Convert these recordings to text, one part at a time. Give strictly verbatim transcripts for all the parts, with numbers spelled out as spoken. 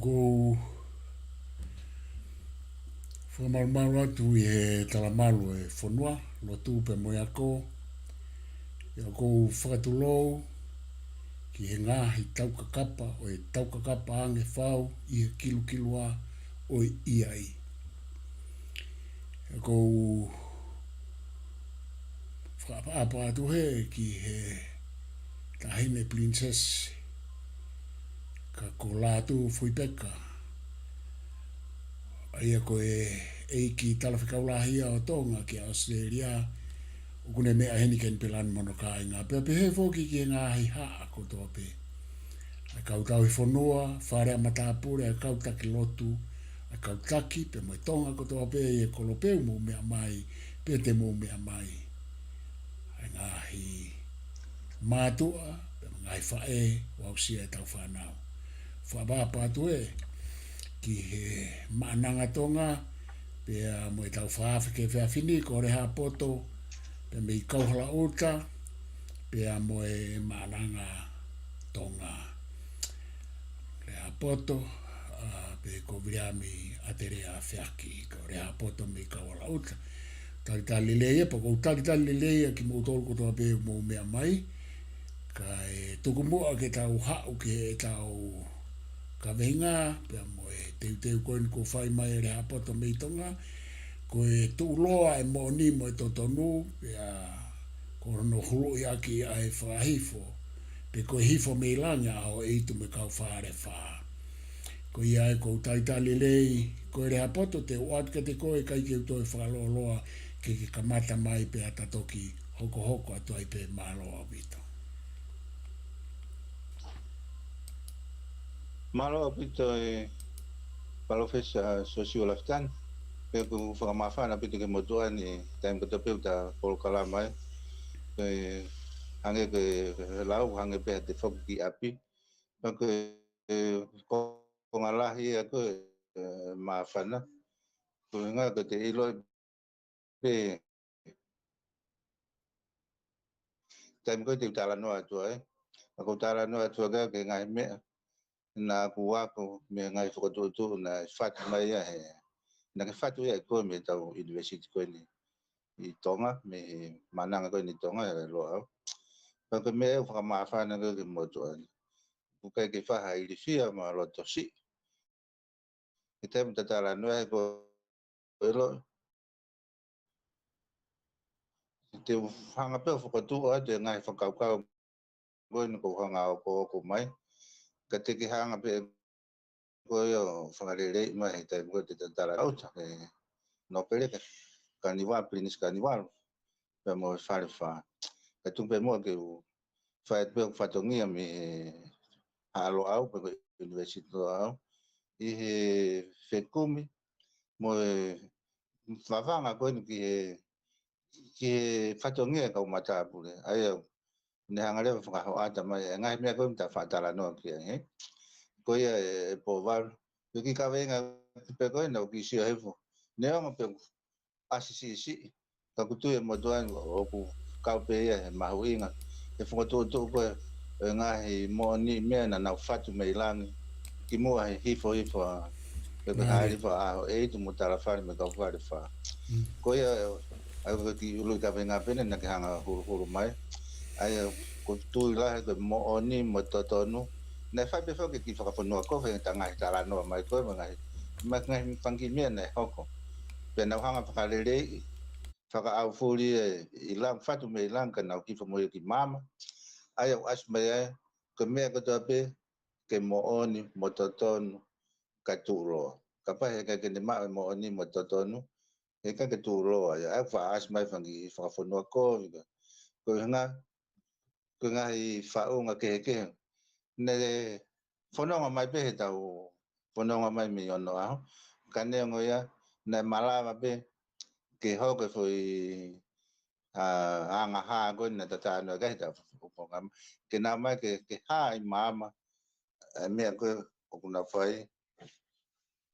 ʻOku ou fakamalumalu atu ʻi he talamalu ʻo e fonua, lotu pea mo e ako. ʻOku ou fakatulou ki he ngaahi taukakapa ʻo e taukakapa ange fau ʻi he kilukilua ʻo e ʻiai. ʻOku ou fakaʻapaʻapa atu heni ki he Taʻahine Pilinisesi, ka ko Lātū Fuipeka, ʻa ia ko e ʻEiki Talafekau Lahi ʻo Tonga ki ʻAositelēlia, ʻoku ne meʻa heni Kenipela mo hono kāinga. Pea pehē foki ki he ngaahi haʻa kotoa pē, ʻa e kau tauhi fonua, fale ʻa matāpule, ʻa e kau taki lotu, ʻa e kau taki, pea mo e Tonga kotoa pē ʻi he kolope ʻoku mou meʻa mai, pea te mou meʻa mai. ʻA e ngaahi mātuʻa, pea mo e ngaahi faʻē, ʻo aʻusia ʻetau fānau. Fakaʻapaʻapa atu heni ki he Maʻananga Tonga, pea mo ʻetau fakaafe ki he efiafi ni, ko Lehaapoto, pea mei Kauhalaʻuta, pea mo e Maʻananga Tonga. Lehaapoto, ʻa, pea ko Viliami ʻAtelea Feaki, ko Lehaapoto mei Kauhalaʻuta. Talitali lelei, pea ʻoku ou talitali lelei ʻa kimoutolu kotoa pē ʻoku mou meʻa mai. Kae tuku muʻa ke tau haʻu ki heʻetau kaveinga, pea mo e teuteu ko eni kuo fai mai ʻe Lehaapoto mei Tonga, ko e tuʻuloa ʻa e moʻoni mo e totonu, pea ko hono huluʻi ʻaki ʻa e fakahifo, pe ko e hifo mei langi ʻa ʻAhoʻeitu mo e kau Falefā. Ko ia ai ʻoku ou talitali lelei, ko e Lehaapoto te u ʻoatu kiate koe ʻikai ke u toe fakalōloa ke ke kamata mai pea ta toki hokohoko atu ai pē, mālō ʻaupito. Mālō ʻaupito ʻe Palōfesa Siosiua Lafitani. Pea ʻoku fakamāfana ʻaupito ki he motuʻa ni, taimi kotoa pē ʻoku ta polokalama ai. Ko e hangē ko e lau, hangē pē ha te foki ki ʻapi. Pea ko e konga lahi ia ko e, ʻe, māfana. Ko e ʻuhinga ko e te ʻiloʻi pē taimi ko ē te u talanoa atu ai. ʻOku ou talanoa atu ai ki he ngaahi meʻa naʻa ku ako mei he ngaahi fokotuʻutuʻu naʻe fatu mai ia he, naʻa ke fatu ia ʻe koe mei heʻetau ʻunivēsiti ko eni ʻi Tonga, mei he Maʻananga ko eni ʻi Tonga, ʻe Loʻau. Pea ko e meʻa ʻoku fakamāfana ko ē ki he motuʻa ni, ʻoku ʻikai ke fai ha ilifia mo ha loto siʻi. He taimi ta talanoa ai ko ē, ʻiloʻi, te u hanga pē ʻo fokotuʻu atu e ngaahi fakakaukau ko eni ʻoku ou hanga ʻo hoko mai. Ka te ke hanga pē ko ē ʻo fakaleleiʻi mai he taimi ko ē te ta talanoa atu ki he nōpele ko Kanivalu, Pilinisi Kanivalu, pea mo e Falefā. Ka tuku pē muʻa ke u fai atu pē ʻeku fatongia mei he Haʻa Loʻau, pe ko e ʻUnivēsiti Loʻau, ʻi he fekumi mo e vavanga ko eni ki he, ki he fatongia ʻa e kau matāpule. ʻA ia, ne hanga leva ʻo fakahoʻata mai e ngaahi meʻa ko ē ʻoku ta faʻa talanoa ki ai, hē? Ko ia ʻe, ʻe Pouvalu, ko e kiʻi kaveinga pē ko ē naʻa ku kiʻi sio hifo. Neongo pē ʻoku ʻasi siʻisiʻi, ka ʻoku ou tui ʻe motuʻa ni ʻoku kau pē ia he mahuʻinga, he fokotuʻutuʻu ko ē ʻo e ngaahi moʻoniʻi meʻa naʻa nau fatu mei langi, kimuʻa he hifo hifo ʻa, pe ko e hālifa ʻa ʻAhoʻeitu mo Talafale mo e kau Falefā. Ko ia, ʻa ia ko e kiʻi ʻuluʻi kaveinga pē eni naʻa ke hanga ʻo huluhulu mai. ʻA ia ʻoku ou tui lahi ko e moʻoni mo e totonu. Naʻe fai pē foki e kiʻi fakafonua kovi he ta ngaahi talanoa mai ko ē mo e ngaahi, mo e ngaahi fanga kiʻi meʻa naʻe hoko. Pea nau hanga ʻo fakaleleiʻi, fakaʻaufuli ʻi langi, fatu mei langi ka nau hifo mo ia ki māmani. ʻA ia ʻoku ʻasi mai ai, ko e meʻa kotoa pē ke moʻoni mo totonu kae tuʻuloa. Kapau heʻikai ke ne maʻu e moʻoni mo totonu, heʻikai ke tuʻuloa ia. ʻA ia ʻoku faʻa ʻasi mai e fanga kiʻi fakafonua kovi ko ē. Ko e ʻuhinga, ko e ngaahi faʻunga kehekehe naʻe fononga mai pē heʻetau fononga mai mei onoʻaho. Ka neongo ia, naʻe malava pē ke hoko e foʻi, ʻa, anga hā ko ē naʻa ta talanoa ki ai heʻetau fononga mai. Ke nau ō mai ke, ke hā ʻi māmani e meʻa ko ē ʻoku nau fai,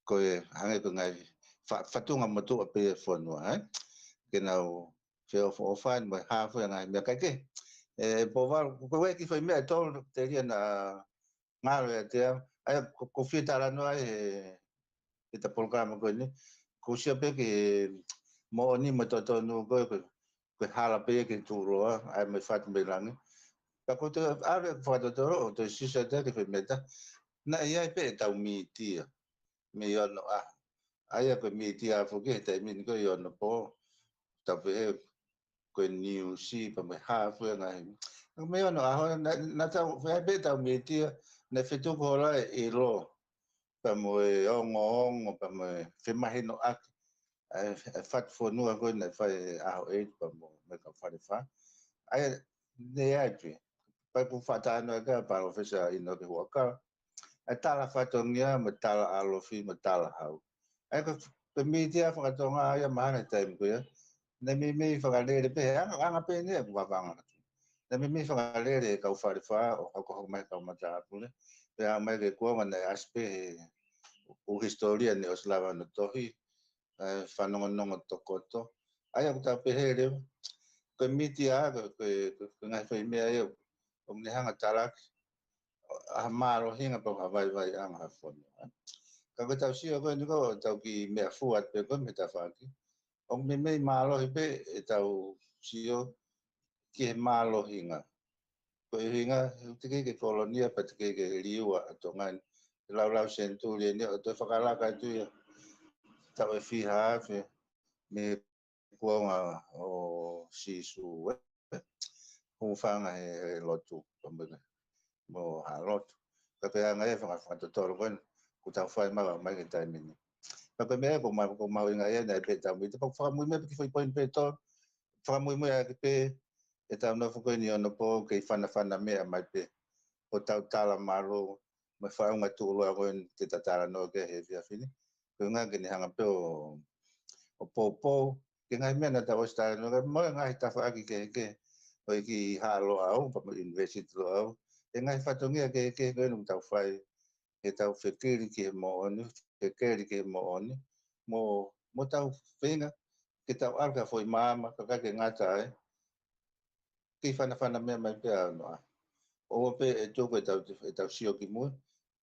ko e hangē ko e ngaahi fa-, fatunga motuʻa pē ʻo e fonua, ē? Ke nau feʻofoʻofani mo e hā foki e ngaahi meʻa kae kehe. ʻE Pouvalu, ko e kiʻi foʻi meʻa ʻe tolu telia naʻa ngalo ia te au. ʻA ia ko, ko fie talanoa ai he, he ta polokalama ko eni. Ko sio pē ki he moʻoni mo e totonu ko e, ko e, ko e hala pē ia ki he tuʻuloa, ʻa ia mei fatu mei langi. Ka ko te ʻave fakatotolo, ʻo te sisa te ke fai meta. Naʻe ʻi ai pē ʻetau mītia mei onoʻaho. ʻA ia ko e mītia foki he taimi ni ko e ʻi onopō. Tau pehē ko e niusi pea mo e hā fua e ngaahi. Ka mei onoʻaho, naʻa, naʻa tau, fai pē ʻetau mītia, naʻe fetuku holo e ʻilo, pea mo e ongoongo, pea mo e femahinoʻaki ʻa e, ʻa e fatu fonua ko ē naʻe fai ʻe ʻAhoʻeitu pea mo, mo e kau Falefā. ʻA ia, naʻe ʻi ai pē. Pea ʻoku ou faʻa talanoa ki ai ʻa Palōfesa ʻInoke Huʻakau. ʻA e tala fatongia, mo e tala ʻalofi, mo e tala hau. ʻA ia ko, ko e mītia fakatonga ia mahalo he taimi ko ia. Naʻe meimei fakalele pē, he anga, anga pē eni ʻoku vavanga atu. Naʻe meimei fakalele e kau Falefā, ʻo hokohoko mai e kau matāpule. Pea aʻu mai ki he kuonga naʻe ʻasi pē he ʻū hisitōlia naʻe ʻosi lava hono tohi, ʻa e fanongonongo tokoto. ʻA ia ʻoku tau pehē leva, ko e mītia, ko, ko, ko e ngaahi fai meʻa ia, ʻoku ne hanga ʻo talaki ʻa e mālohinga pea mo e vaivaiʻanga ʻo ha fonua. Ka ko ʻetau sio ko eni ko ʻetau kiʻi meʻa fua atu pē ko ē mei he tafaʻaki. ʻOku meimei mālohi pē ʻetau sio ki he mālohinga. Ko e ʻuhinga, he ʻoku teʻeki ke kolonia pea teʻeki ke liua ʻa Tonga ni. He laulau senituli eni ʻo toe fakalaka atu ia. Taʻu ʻe fiha afe mei he kuonga ʻo Sīsū, ē. Hūfanga he, he lotu, pea mo e, mo ha lotu. Ka ko e anga ia e faka-, fakatotolo ko eni, ʻoku tau fai mai, mai ki he taimi ni. Ka ko e meʻa ko ma-, ʻoku mahuʻinga ia naʻe pehē ʻetau mītia, pea ʻoku fakamuimui pē ki he foʻi poini pē ʻe tolu, fakamuimui ʻaki pē ʻetau nofo ko eni ʻi onopō kei fanafana meʻa mai pē. ʻO tau tala mālō, mo e faʻunga tuʻuloa ko eni te ta talanoa ki ai he efiafi ni. Ko e ʻuhinga ke ne hanga pē ʻo, ʻo poupou ki he ngaahi meʻa naʻa tau ʻosi talanoa ki ai, mo e ngaahi tafaʻaki kehekehe, ʻo e kiʻi Haʻa Loʻau, pea mo e ʻUnivēsiti Loʻau. ʻE ngaahi fatongia kehekehe ko eni ʻoku tau fai, heʻetau fekeli ki he moʻoni, fekeli ki he moʻoni, mo, mo tau feinga ke tau ʻalu ki ha foʻi maama, kae ʻikai ke ngata ai, kei fanafana meʻa mai pē ʻa noa. ʻOua pē ʻe tuku ʻetau, ʻetau sio ki muʻa,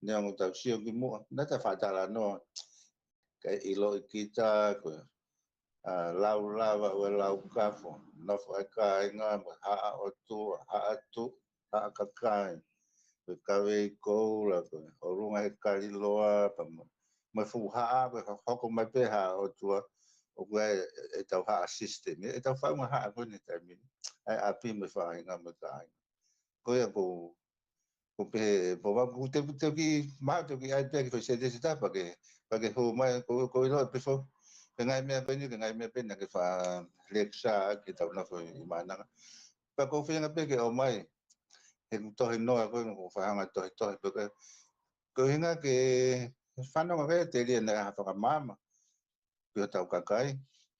neongo ʻetau sio ki muʻa, naʻa tau faʻa talanoa, kae ʻiloʻi kita, ko e, ʻa, lau lava ʻo e lau kafo, nofo ʻa e kāinga, mo e Haʻa ʻOtua, Haʻa Tuʻi, Haʻa Kakai, ko e Kavei Koula, ko e ʻolunga he Kaliloa, pea mo, mo e fuʻu haʻa, ko e ho-, hoko mai pē Haʻa ʻOtua, ʻoku ʻi ai ʻetau haʻa system, ʻetau faʻunga haʻa ko eni he taimi ni, ʻa e ʻapi mo e faʻahinga mo e kāinga. Ko ia ʻoku, ʻoku pehē, pea ʻoku te, te ki, ma te ki ai pē ki fai se te se tapa ke, pea ke hū mai, ko, ko ʻilo pē fo, ko e ngaahi meʻa ko eni, ko e ngaahi meʻa pē naʻa ke faʻa lekisā ki heʻetau nofo ʻi Maʻananga. Pea ʻoku ou feinga pē ke ʻomai, he ʻoku tohi noa ko ē, ʻoku ou faʻa hanga ʻo tohitohi pē ko ē. Ko e ʻuhinga ke fanongo ki ai e telia naʻe ʻi ai ha fakamaama ki hotau kakai.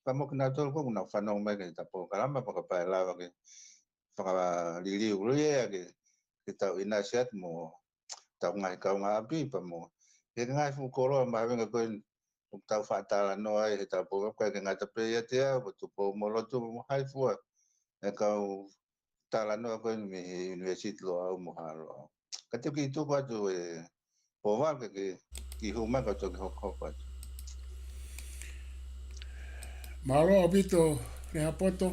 Pea mo kinautolu ko ē ʻoku nau fanongo mai ki heʻeta polokalama, pea kapau ʻe lava ke fakaliliu lelei ia ke, ke tau ʻinasi atu mo ʻetau ngaahi kaungāʻapi, pea mo e ngaahi fuʻu koloa mahuʻinga ko ē ʻoku tau faʻa talanoa ai heʻetau polokalama, ʻikai ke ngata pē ʻiate au, ko Tupou mo Lotu mo hai fua e kau talanoa ko eni mei he ʻUnivēsiti Loʻau mo Haʻa Loʻau. Ka te u kiʻi tuku atu ē Pouvalu ke, ke, ke hū mai ka u toki hokohoko atu. Mālō ʻaupito, Lehaapoto,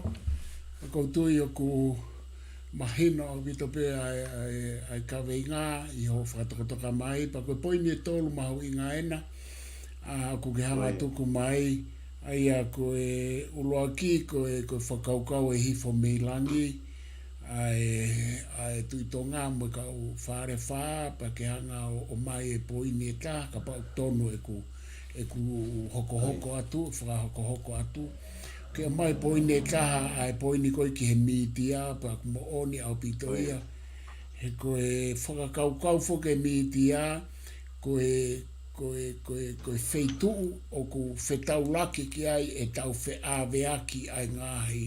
ʻoku ou tui ʻoku mahino ʻaupito pē ʻa e, ʻa e, ʻa e kaveinga ʻi hoʻo fakatokatoka mai, pea ko e poini ʻe tolu mahuʻinga ena, ʻa, ʻoku ke hanga ʻo tuku mai, ʻa ia ko e ʻuluaki, ko e, ko e fakakaukau ʻe hifo mei langi, ʻa e, ʻa e Tuʻi Tonga mo e kau Falefā, pea ke hanga ʻo, ʻomai e poini ʻe taha, kapau ʻoku tonu ʻeku, ʻeku hokohoko atu, fakahokohoko atu. Ke ʻomai poini ʻe taha, ʻa e poini ko ē ki he mītia, pea ʻoku moʻoni ʻaupito ia. He ko e fakakaukau foki e mītia, ko e, ko e, ko e, ko e feituʻu ʻoku fetaulaki ki ai ʻetau feʻaveaki ʻa e ngaahi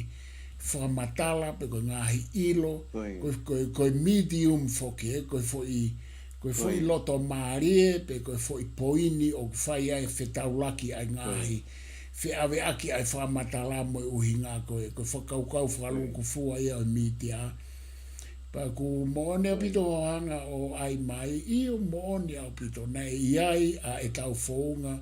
fakamatala, pe ko e ngaahi ʻilo, ko e, ko e, ko e medium foki, ē, ko e foʻi, ko e foʻi loto mālie, pe ko e foʻi poini ʻoku fai ai e fetaulaki ʻa e ngaahi feʻaveaki ʻa e fakamatala mo e ʻuhinga ko e, ko e fakakaukau fakalūkufua ia ʻo e mītia. Pea ʻoku moʻoni ʻaupito hoʻo hanga ʻo ʻai mai, ʻio moʻoni ʻaupito, naʻe ʻi ai ʻa ʻetau founga,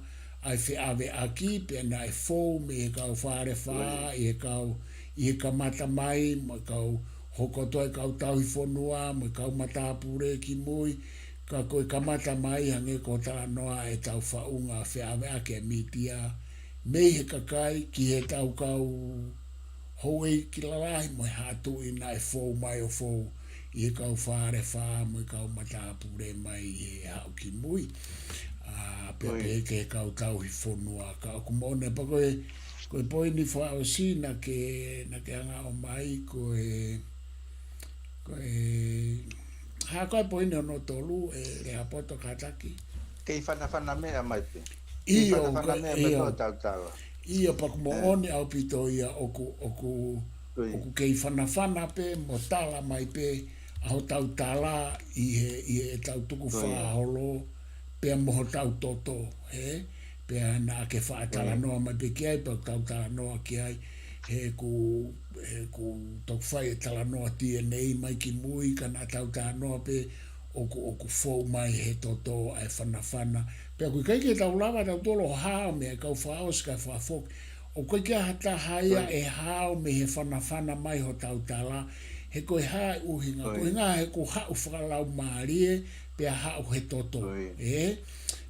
ʻa e feʻaveʻaki, pea naʻe fou mei he kau Fale Fā, ʻi he kau, ʻi he kamata mai, mo e kau hoko atu e kau tauhi fonua, mo e kau matāpule kimui, ka ko e kamata mai hangē ko e talanoa ʻetau founga feʻaveʻaki e mītia, mei he kakai ki he tau kau houʻeiki lalahi mo e haʻa tuʻi naʻe fou mai ʻo fou ʻi he kau Fale Fā mo e kau matāpule mai ʻi he haʻu kimui. ʻA, pea pehē ki he kau tauhi fonua ka ʻoku moʻoni pē ko e, ko e poini fakaʻosi naʻa ke, naʻa ke hanga ʻo mai ko e, ko e, hā ko e poini hono tolu ʻe Lehaapoto kātaki. Kei fanafana meʻa mai pē. ʻIo, fanafana meʻa mai pē ʻo tau tala. ʻIo, pea ʻoku moʻoni ʻaupito ia ʻoku, ʻoku, ʻoku kei fanafana pē mo tala mai pē ʻa hotau tala ʻi he, ʻi heʻetau tukufakaholo, pea mo hotau toto, ē? Pea naʻa ke faʻa talanoa mai pē ki ai, pea ʻoku tau talanoa ki ai, he ʻoku, he ʻoku toki fai e talanoa T N A mai kimui, ka naʻa tau talanoa pē, ʻoku, ʻoku fou mai he toto ʻa e fanafana. Pea ʻoku ʻikai ke tau lava tautolu ʻo hao mei he kau fakaʻosi kae fakafoki. ʻOku ʻikai ke ʻi ai ha taha ia ʻe hao mei he fanafana mai hotau tala. He ko e hā e ʻuhinga, ko e ʻuhinga he ʻoku haʻu fakalaumālie, pea haʻu he toto. Ē?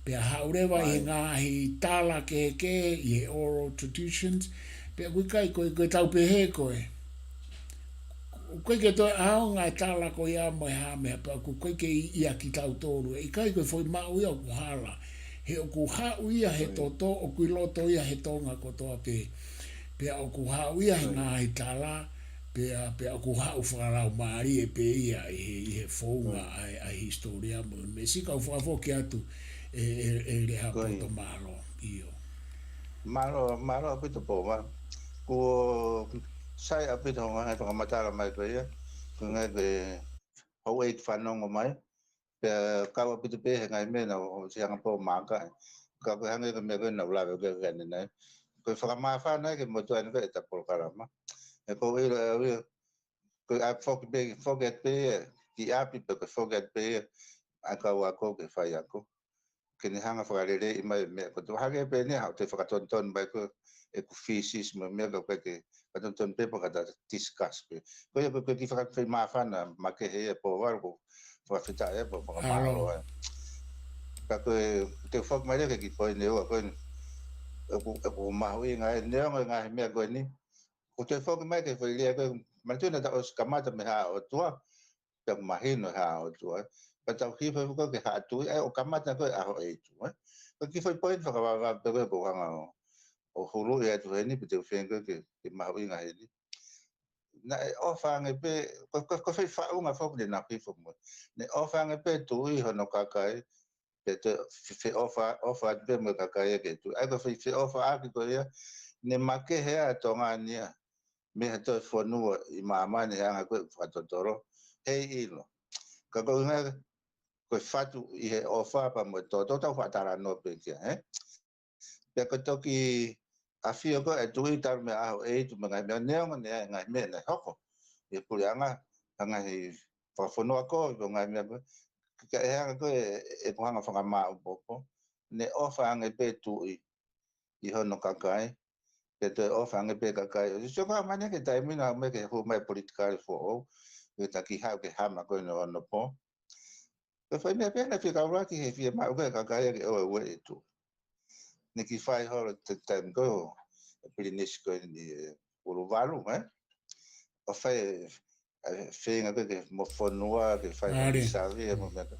Pea haʻu leva ʻi he ngaahi tala kehekehe, ʻi he oral traditions. Pea ʻoku ʻikai ko e, ko e tau pehē ko e. ʻOku ʻikai ke toe ʻaonga e tala ko ia mo e hā meʻa pea ʻoku ʻikai ke ʻi, ʻiate kitautolu. ʻIkai ko e foʻi maʻu ia ʻoku hala. He ʻoku haʻu ia he toto, ʻoku ʻi loto ia he Tonga kotoa pē. Pea ʻoku haʻu ia he ngaahi tala, pea, pea ʻoku haʻu fakalaumālie pē ia ʻi he, ʻi he founga ʻa e, ʻa e hisitōlia mo e meʻa. Siʻi kau fakafoki atu ʻe, ʻe, ʻe Lehaapoto, mālō. ʻIo. Mālō, mālō ʻaupito Pouva. Kuo sai ʻaupito hoʻo ngaahi fakamatala mai ko ia. Ko e ngaahi ko e houʻeiki fanongo mai. Pea kau ʻaupito pē he ngaahi meʻa naʻa ʻosi hanga pē ʻo maaka. Ka ko e hangē ko e meʻa ko ē naʻa ku lave ki ai ʻanenai. Ko e fakamāfana ke motuʻa ʻeni ko e ʻeta polokalama. He ko e ʻilo ʻe au ia, ko e ʻai foki pē, foki atu pē ia ki ʻapi pe ko e foki atu pē ia ʻa e kau ako ke faiako. Ke ne hanga fakaleleiʻi mai e meʻa ko e toe hangē pē ʻeni haʻu ʻo toe fakatonutonu mai ko ē ʻeku thesis mo e meʻa ka ʻoku ʻikai ke fakatonutonu pē pea ka ta discuss pē. Ko ia ko e, ko e kiʻi fakafoʻi māfana makehe ia Pouva, ʻoku ou fakafetaʻi ai pea fakamālō ai. Ka ko e, te u foki mai leva ki he kiʻi poini ʻe ua ko eni. ʻOku, ʻoku mahuʻinga ʻeni, neongo e ngaahi meʻa ko eni. ʻOku te foki mai ki he foʻi lea ko ē, manatuʻi naʻa ta ʻosi kamata mei he Haʻa ʻOtua, pea ʻoku mahino e Haʻa ʻOtua, ē. Pea tau hifo hifo ko ē ki he Haʻa Tuʻi, ʻa ia ʻoku kamata ko ē ʻAhoʻeitu, ē. Ko e kiʻi foʻi poini fakavavevave pē ko ē ʻoku ou hanga ʻo, ʻo huluʻi atu heni, pea te u feinga ko ē ke, ke mahuʻinga heni. Naʻe ʻofa ange pē, ko, ko, ko e foʻi faʻunga foki naʻa ku hifo mo ia. Naʻe ʻofa ange pē e tuʻi hono kakai, pea toe fe-, feʻofa, ʻofa atu pē mo e kakai ia ki he tuʻi. ʻA ia ko e foʻi feʻofaʻaki ko ia, ne makehe ʻa Tonga ni ia mei ha toe fonua ʻi māmani he anga ko ē ʻoku fakatotolo, heiʻilo. Ka ko e ʻuhinga ko e fatu ʻi he ʻofa pea mo e toto, tau faʻa talanoa pē ki ai, ē? Pea ko e toki ʻafio ko ē e tuʻi talu mei he ʻAhoʻeitu mo e ngaahi meʻa, neongo naʻe ʻi ai e ngaahi meʻa naʻe hoko ʻi he puleʻanga, ha ngaahi fakafonua kovi pe ko e ngaahi meʻa ko ē, ka ʻi he anga ko ē ʻeku hanga fakamāʻopoʻopo, ne ʻofa ange pē e tuʻi ʻi hono kakai, pea toe ʻofa ange pē e kakai. ʻOsi sio ko ē ʻa māmani ki he taimi ni, ʻa e meʻa ke hū mai e politikale foʻou, ke ta kiʻi haʻu ki he hama ko ē ʻo e onopō. Ko e foʻi meʻa pē naʻe fie kaulaki he fiemaʻu ko ē ʻa e kakai ke ʻoua ʻe ueʻi e tuʻi. Ne kiʻi fai holo he taimi ko ē ʻo e pilinisi ko eni ʻe Uluvalu, ē? ʻO fai e, e feinga ko ē ke mo fonua, ke fai e sāvei mo e meʻa ko ē.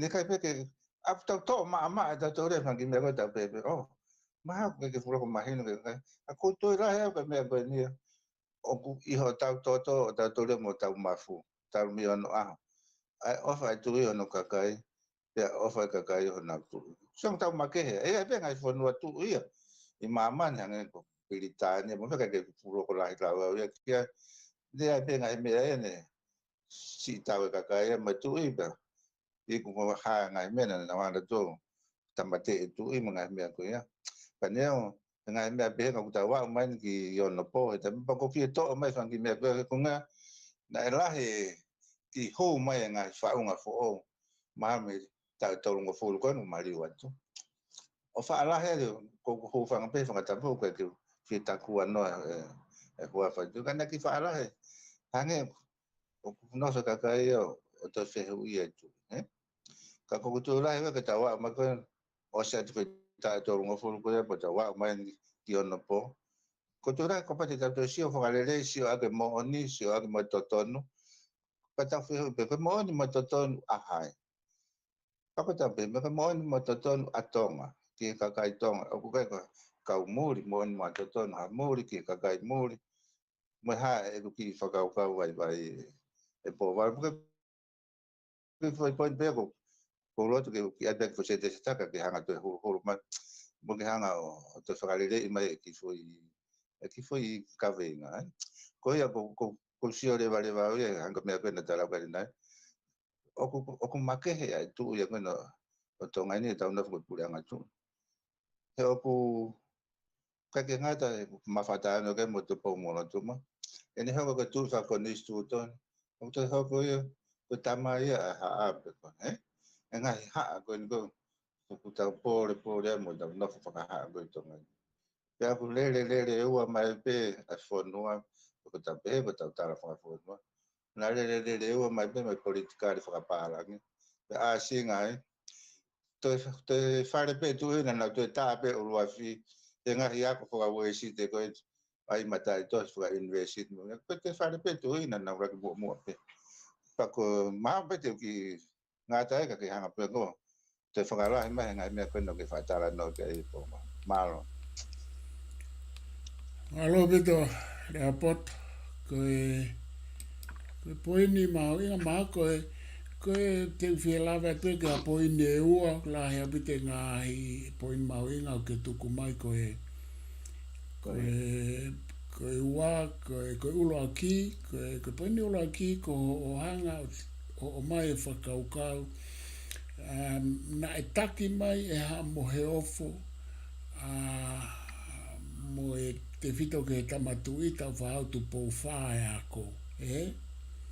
Ne ʻikai pē ke, ʻa, tau toʻo maʻamaʻa ʻetau tō lea fanga kiʻi meʻa ko ē tau pehē pē, ʻō, mahalo ʻoku ʻikai ke fuʻu loko mahino ki he kakai. ʻA, ʻoku ou tui lahi au ko e meʻa ko eni ia, ʻoku ʻi hotau toto, hotau tō lea mo hotau mafu, talu mei onoʻaho. ʻA e ʻofa e tuʻi ʻi hono kakai, pea ʻofa e kakai ʻi honau tuʻi. Sio ange tau makehe, ʻe ʻi ai pē ngaahi fonua tuʻi ia ʻi māmani hangē ko Pilitānia, mo e meʻa ʻikai ke fuʻu loko lahi lau au ia ki ai. Ne ʻi ai pē ngaahi meʻa ia ne siʻi tau e kakai ia mo e tuʻi pea iku mo ha ngaahi meʻa naʻa nau hanga ʻo tāmateʻi e tuʻi mo e ngaahi meʻa ko ia. Ka neongo e ngaahi meʻa pehē ka ʻoku tau aʻu mai eni ki onopō, he taimi pē ʻoku ou fie toʻo mai fanga kiʻi meʻa ko ia, he ko e ʻuhinga naʻe lahi e kiʻi hū mai e ngaahi faʻunga foʻou, mahalo mei he taʻu tolungofulu ko ē naʻa ku maliu atu. ʻO faʻa lahi atu, ko ʻeku hūfanga pē he fakatapu, ʻoku ʻikai ke u fie takuanoa e, e huafa ʻo e tuʻi, ka naʻe kiʻi faʻa lahi. Hangē ʻoku nofo e kakai ia ʻo, ʻo toe fehuʻia e tuʻi, ē? Ka ko ʻeku tui lahi ʻoku tau aʻu mai ko ē, ʻosi atu ko e taʻu tolungofulu ko ē, pea tau aʻu mai ki onopo. Ko ʻeku tui lahi kapau te tau toe sio fakalelei, sio ʻaki e moʻoni, sio ʻaki mo e totonu. Pea tau fehuʻi pē, ko e moʻoni mo e totonu ʻa hai? Pea ko ʻetau pehē, ko e moʻoni mo e totonu ʻa Tonga, ki he kakai Tonga. ʻOku ʻikai ko e kau muli, moʻoni mo e totonu ha muli, ki he kakai muli. Mo e hā ʻeku kiʻi fakakaukau vaivai e pō vale. Pea ko e kiʻi foʻi poini pē ko, ʻoku ou loto ke u kiʻi ʻai pē ha kiʻi foʻi sētesi ʻe taha ke hanga toe huluhulu mai. Mo ke hanga ʻo, ʻo toe fakaleleiʻi mai e kiʻi foʻi, e kiʻi foʻi kaveinga, ē. Ko ia ko, ko, ko e sio levaleva au ia, hangē ko e meʻa ko ē naʻa tau lau ki ai ʻanenai. ʻOku, ʻoku makehe ʻa e tuʻi ia ko ena ʻo Tonga ni ʻi heʻetau nofo ko e puleʻanga tuʻi. He ʻoku ʻikai ke ngata he mafatāno ke mo Tupou Molotuma. ʻEne hoko ko e tuʻi fakakonisitūtone. ʻOku toe hoko ia, ko e tama ia ʻa e haʻa pē ko ē, ē? E ngaahi haʻa ko eni ko ē, ʻoku tau pōlepole ai mo tau nofo fakahaʻa ko ē ʻi Tonga ni. Pea ʻoku lele, lele ua mai pē ʻa e fonua, ʻoku tau pehē, ko ʻetau tala fakafonua. Naʻe lele, lele ua mai pē mei he politikale fakapālangi. Pea ʻāsinga ai. Toe, toe fale pē tuʻi naʻa nau toe tā pē ʻuluafi, he ngaahi ako fakauēsite ko ē, ʻai mataʻitohi fakaʻunivēsiti mo ia. Pea toe fale pē tuʻi naʻa nau laki muʻomuʻa pē. Pea ko e maha pē te u kiʻi ngata ai ka ke hanga pē ko ē toe fakalahi mai he ngaahi meʻa ko ē naʻa ke fakatalanoa ki ai e pō. Mālō. Mālō ʻaupito, Lehaapoto. Ko e, ko e poini mahuʻinga, mahalo ko e, ko e te u fie lave atu ki he poini ʻe ua, lahi ʻaupito e ngaahi poini mahuʻinga ʻoku ke tuku mai ko e, ko e, ko e ua, ko e, ko e ʻuluaki, ko e, ko e poini ʻuluaki, ko hoʻo hanga ʻo, ʻo, ʻomai e fakakaukau, um, naʻe taki mai ʻe Haʻa Moheofo, ʻa, mo e tefito ki he tama tuʻi Tāufaʻāhau Tupou Fā e ako, ē?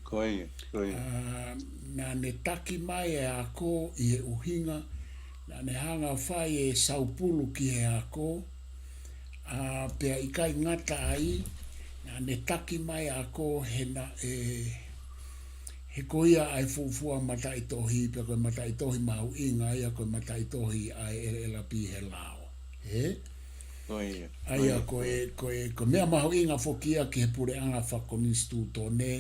Ko ia, ko ia. ʻA, naʻa ne taki mai e ako ʻi he ʻuhinga, naʻa ne hanga ʻo fai e saupulu ki he ako, ʻa, pea ʻikai ngata ai, naʻa ne taki mai e ako he naʻe, he ko ia ʻa e fuofua mataʻitohi, pea ko e mataʻitohi mahuʻinga ia, ko e mataʻitohi ʻa e ʻElepi he lao. Ē? Ko ia, ʻa ia ko ia. Ko e, ko e, ko e meʻa mahuʻinga foki ia ki he puleʻanga fakakonisitūtone,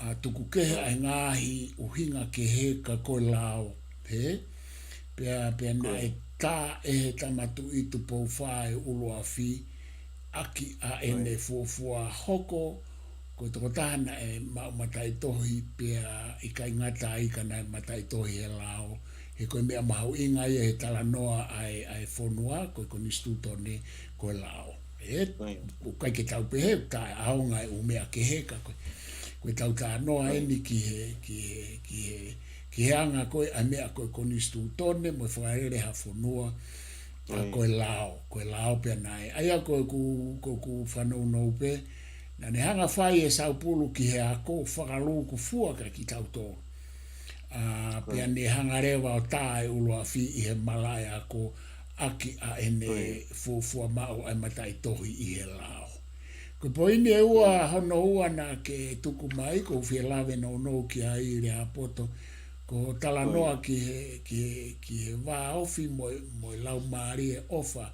ʻa, tuku kehe ʻa e ngaahi ʻuhinga kehe ka ko e lao, ē? Pea, pea naʻe tā ʻe he tama tuʻi Tupou Fā e ʻuluafi, ʻaki ʻa ʻene fuofua hoko ko e tokotaha naʻe maʻu mataʻitohi pea ʻikai ngata ai ka naʻe mataʻitohi he lao. He ko e meʻa mahuʻinga ia he talanoa ʻa e, ʻa e fonua, ko e konisitūtone, ko e lao. Ē, ʻoku ʻikai ke tau pehē, ʻoku taʻeʻaonga e ʻū meʻa kehe ka ko e, ko ʻetau talanoa eni ki he, ki he, ki he, ki he anga ko ē ʻa e meʻa ko e konisitūtone, mo e fakalele ha fonua, ʻa ko e lao, ko e lao pea naʻe. ʻA ia ko ʻeku, ko ʻeku fanongo pē, naʻa ne hanga fai e saupulu ki he ako fakalūkufua kia kitautolu. ʻA, pea ne hanga leva ʻo tā e ʻuluafi ʻi he malaʻe ako ʻaki ʻa ʻene fuofua maʻu ʻa e mataʻitohi ʻi he lao. Ko e poini ʻe ua, hono ua naʻa ke tuku mai, ʻoku ou fie lave nounou ki ai Lehaapoto, ko e talanoa ki he, ki he, ki he vāofi mo e, mo e laumālie ʻofa